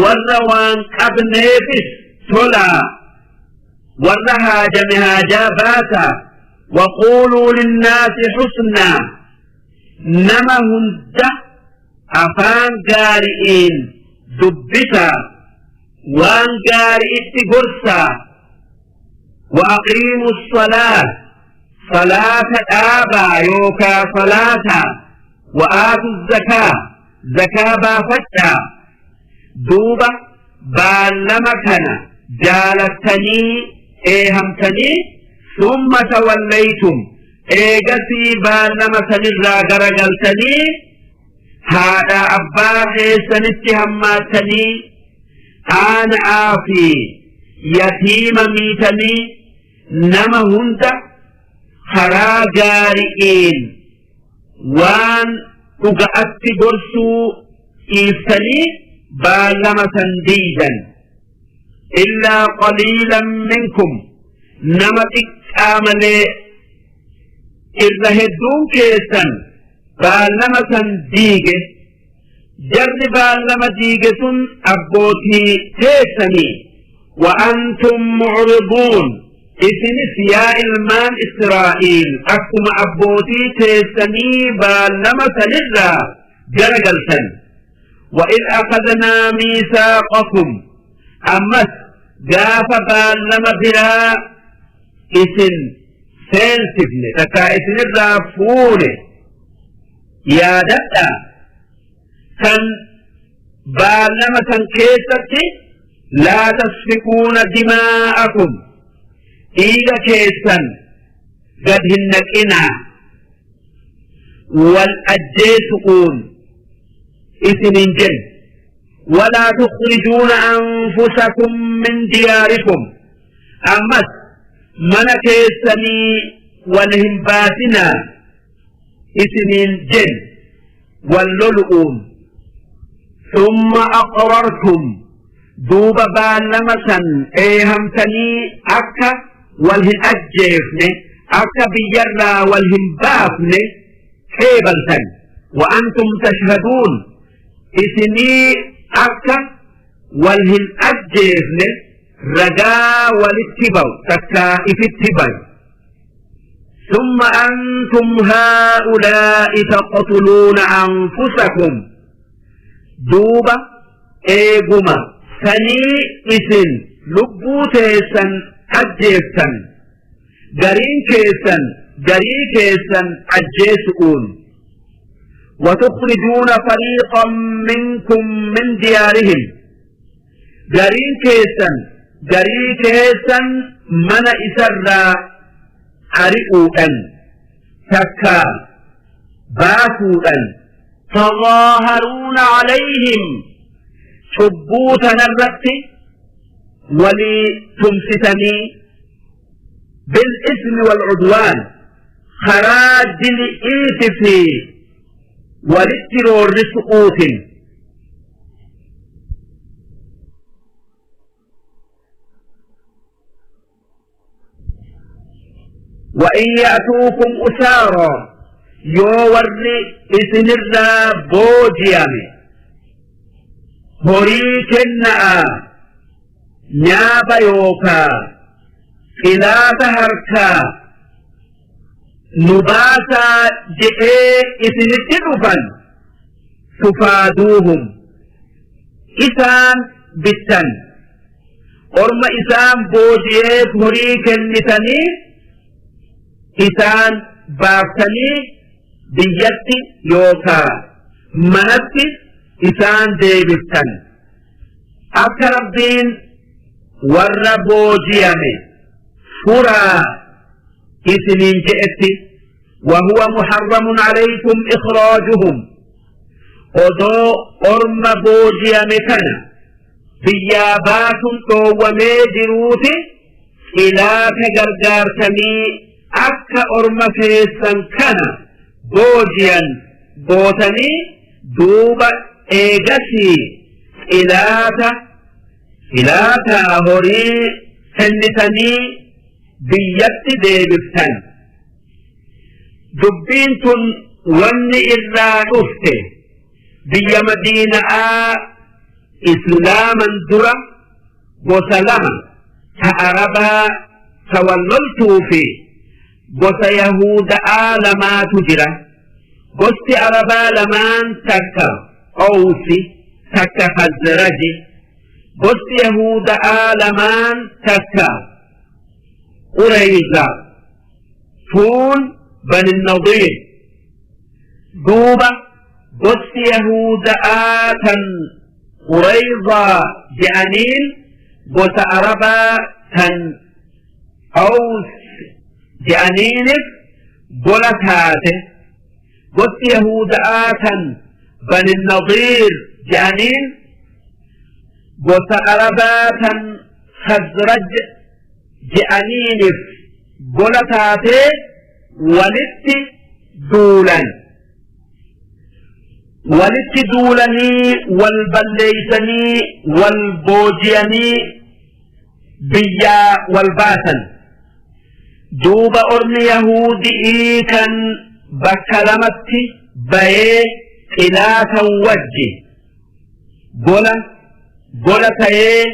warra waan qabneefis tola, warra haajame haajaa baasa. وقولوا للناس حسنا nama hunda afaan gaari'iin dubbisa, waan gaari'itti gorsaa. وأقيموا الصلاة صلاة dhaabaa yookaa صلاة. وآتوا الزكاة zakaa baafadhaa. Duuba baallama kana jaalattanii eehamtanii, ثم توليتم eegasii baallama sanirraa garagaltanii, haadha abbaa keessanitti hammaattanii, aana'aa fi yatiima miitanii, nama hunda karaa gaari'iin waan dhuga'atti gorsuu dhiiftanii baallama san diidan. إلا قليلا منكم nama xiqqaa malee irra hedduun keessan baallama san diige. Jarri baallama diige sun abbootii teessanii. وأنتم معرضون isinis yaa ilmaan Israa'iil akkuma abbootii teessanii baallama sanirraa garagaltan. وإذ أخذنا ميثاقكم ammas gaafa baallama biraa isin seensifne takkaa isinirraa fuune yaadadha, kan baallama san keessatti لا تسفكون دماءكم dhiiga keessan gad hin naqinaa wal ajjeesu'uun isinin jenne. ولا تخرجون أنفسكم من دياركم ammas mana keessanii wal hin baasinaa isiniin jenne wal lolu'uun. ثم أقررتم duuba baallama san eehamtanii akka wal hin ajjeefne, akka biyyarraa wal hin baafne qeebaltan. وأنتم تشهدون isinii akka wal hin ajjeefne ragaa walitti bahu takkaa ifitti bahu. ثم أنتم هؤلاء تقتلون أنفسكم duuba eeguma sanii isin lubbuu teessan ajjeeftan, gariin keessan garii keessan ajjeesu'uun. وتخرجون فريقا منكم من ديارهم gariin keessan garii keessan mana isarraa ari'uudhan takkaa baasuudhan. تظاهرون عليهم cubbuu tanarratti walii tumsitanii, بالإثم والعدوان karaa dili'iiti fi walitti roorrisu'uutin. Wa in ya'tuukum usaaraa, yoo warri isinirraa boojiyame horii kenna'a, nyaaba yookaa qilaata harkaa nu baasaa je'ee isinitti dhufan, tufaaduuhum, isaan bittan. Orma isaan booji'eef horii kennitanii isaan baaftanii biyyatti yookaa manatti isaan deebiftan. Akka Rabbiin warra boojiyame furaa isiniin je'etti, wahuwa muharramun alaykum ikhraajuhum, odoo orma boojiyame kana biyyaa baasuun dhoowwamee jiruuti qilaata gargaartanii akka orma keessan kana boojiyan gootanii, duuba eegasii qilaata horii kennitanii biyyatti deebiftan. Dubbiin tun wanni irraa dhufte, biyya Madiina'aa islaaman dura gosa lama, ta Arabaa ta walloltuu fi gosa Yahuda'aa lamaatu jira. Gosti Arabaa lamaan takka Owsi, takka Khazraji. Gosti Yahuda'aa lamaan takka Qurayza, tuun Bani Nadiir. Duuba gosti Yahuda'aa tan Qurayzaa je'aniin gosa Arabaa tan Aws je'aniinif gola taate. Gosti Yahuda'aa tan Bani Nadiir je'aniin gosa Arabaa tan Khazraj je'aniinif gola taatee walitti duulan. Walitti duulanii, wal balleeysanii, wal boojiyanii, biyyaa wal baasan. Duuba ormi Yahudi'ii kan bakka lamatti bayee qilaatan wajji gola gola tayee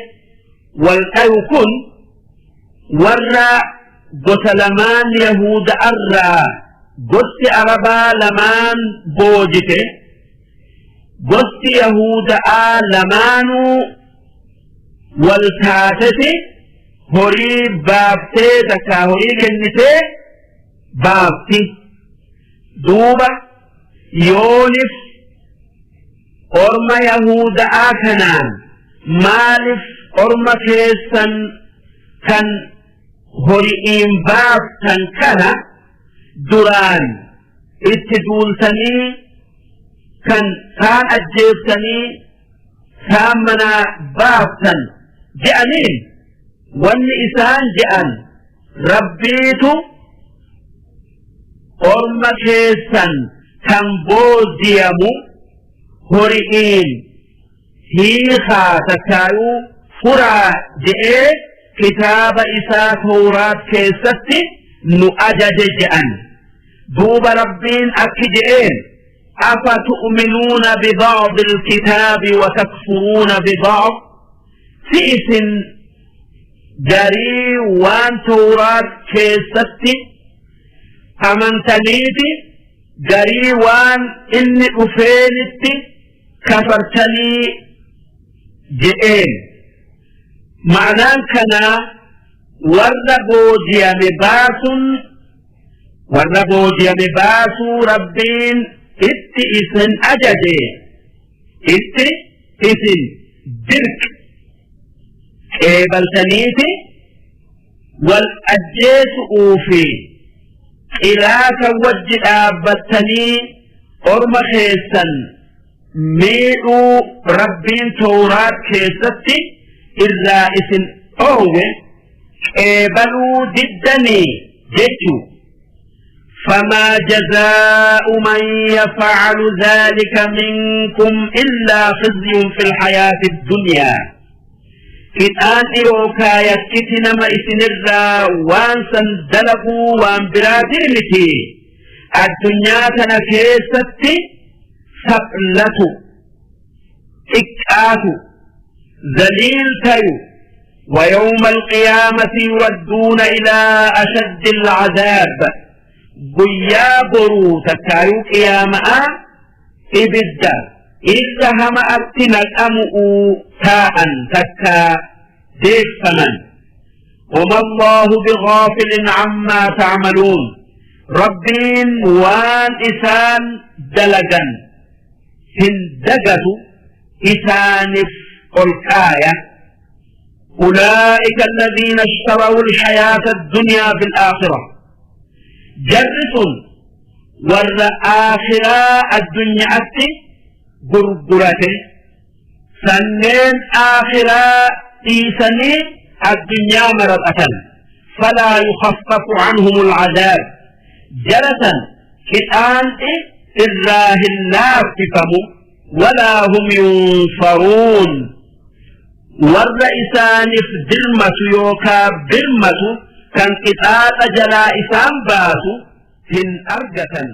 wal dhayu kun, warra gosa lamaan Yahuda'arraa gosti Arabaa lamaan boojite, gosti Yahuda'aa lamaanuu wal taateti horii baaftee takkaa horii kennitee baafti. Duuba yoonif orma Yahuda'aa kanaan maaliif orma keessan kan hori'iin baaftan kana duraan itti duultanii, kan kaan ajjeeftanii, kaan manaa baaftan je'aniin, wanni isaan je'an, Rabbiitu orma keessan kan booji'amu hori'iin hiikaa takkaayuu furaa je'ee kitaaba isaa Tawraat keessatti nu ajaje je'an. Duuba Rabbiin akki je'een: afa tu'minuuna biba'di alkitaabi wa takfuruuna biba'd? Si isin garii waan Tawraat keessatti amantaniiti garii waan inni dhufeenitti kafartanii je'een. Ma'anaan kanaa warra booji'ame baasun, warra booji'ame baasuu Rabbiin itti isin ajaje, itti isin dirq qeebaltaniiti wal ajjeesu'uu fi qilaata wajji dhaabbattanii orma keessan miidhuu Rabbiin Tawraat keessatti irraa isin dhoowwe qeebaluu diddanii jechuu. فما جزاء من يفعل ذلك منكم إلا خزي في الحياة الدنيا. Qixaaxi yookaa yakkiti nama isinirraa waan san dalaguu waan biraatiin miti. Addunyaa tana keessatti saphlatu, xiqqaatu, zaliil tayu. ويوم القيامة يردون إلى أشد العذاب guyyaa boruu takkaayuu qiyaama'a ibidda irra hama'atti naqamu'uu taa'an takkaa deeffaman. وما الله بغافل عما تعملون ربين وان إسان دلقا هندقة إسانف الآية أولئك الذين اشتروا الحياة الدنيا بالآخرة jarri sun warra aakhiraa addunyaatti gurgurate sanneen aakhiraa dhiisanii addunyaa maraxatan falaa yukhaffafu canhum alcadaab jara san qixaanxi irraa hin laaffifamu walaa hum yunsaruun warra isaaniif dirmatu yookaa birmatu kan qixaaxa jalaa isaan baasu hin argatan.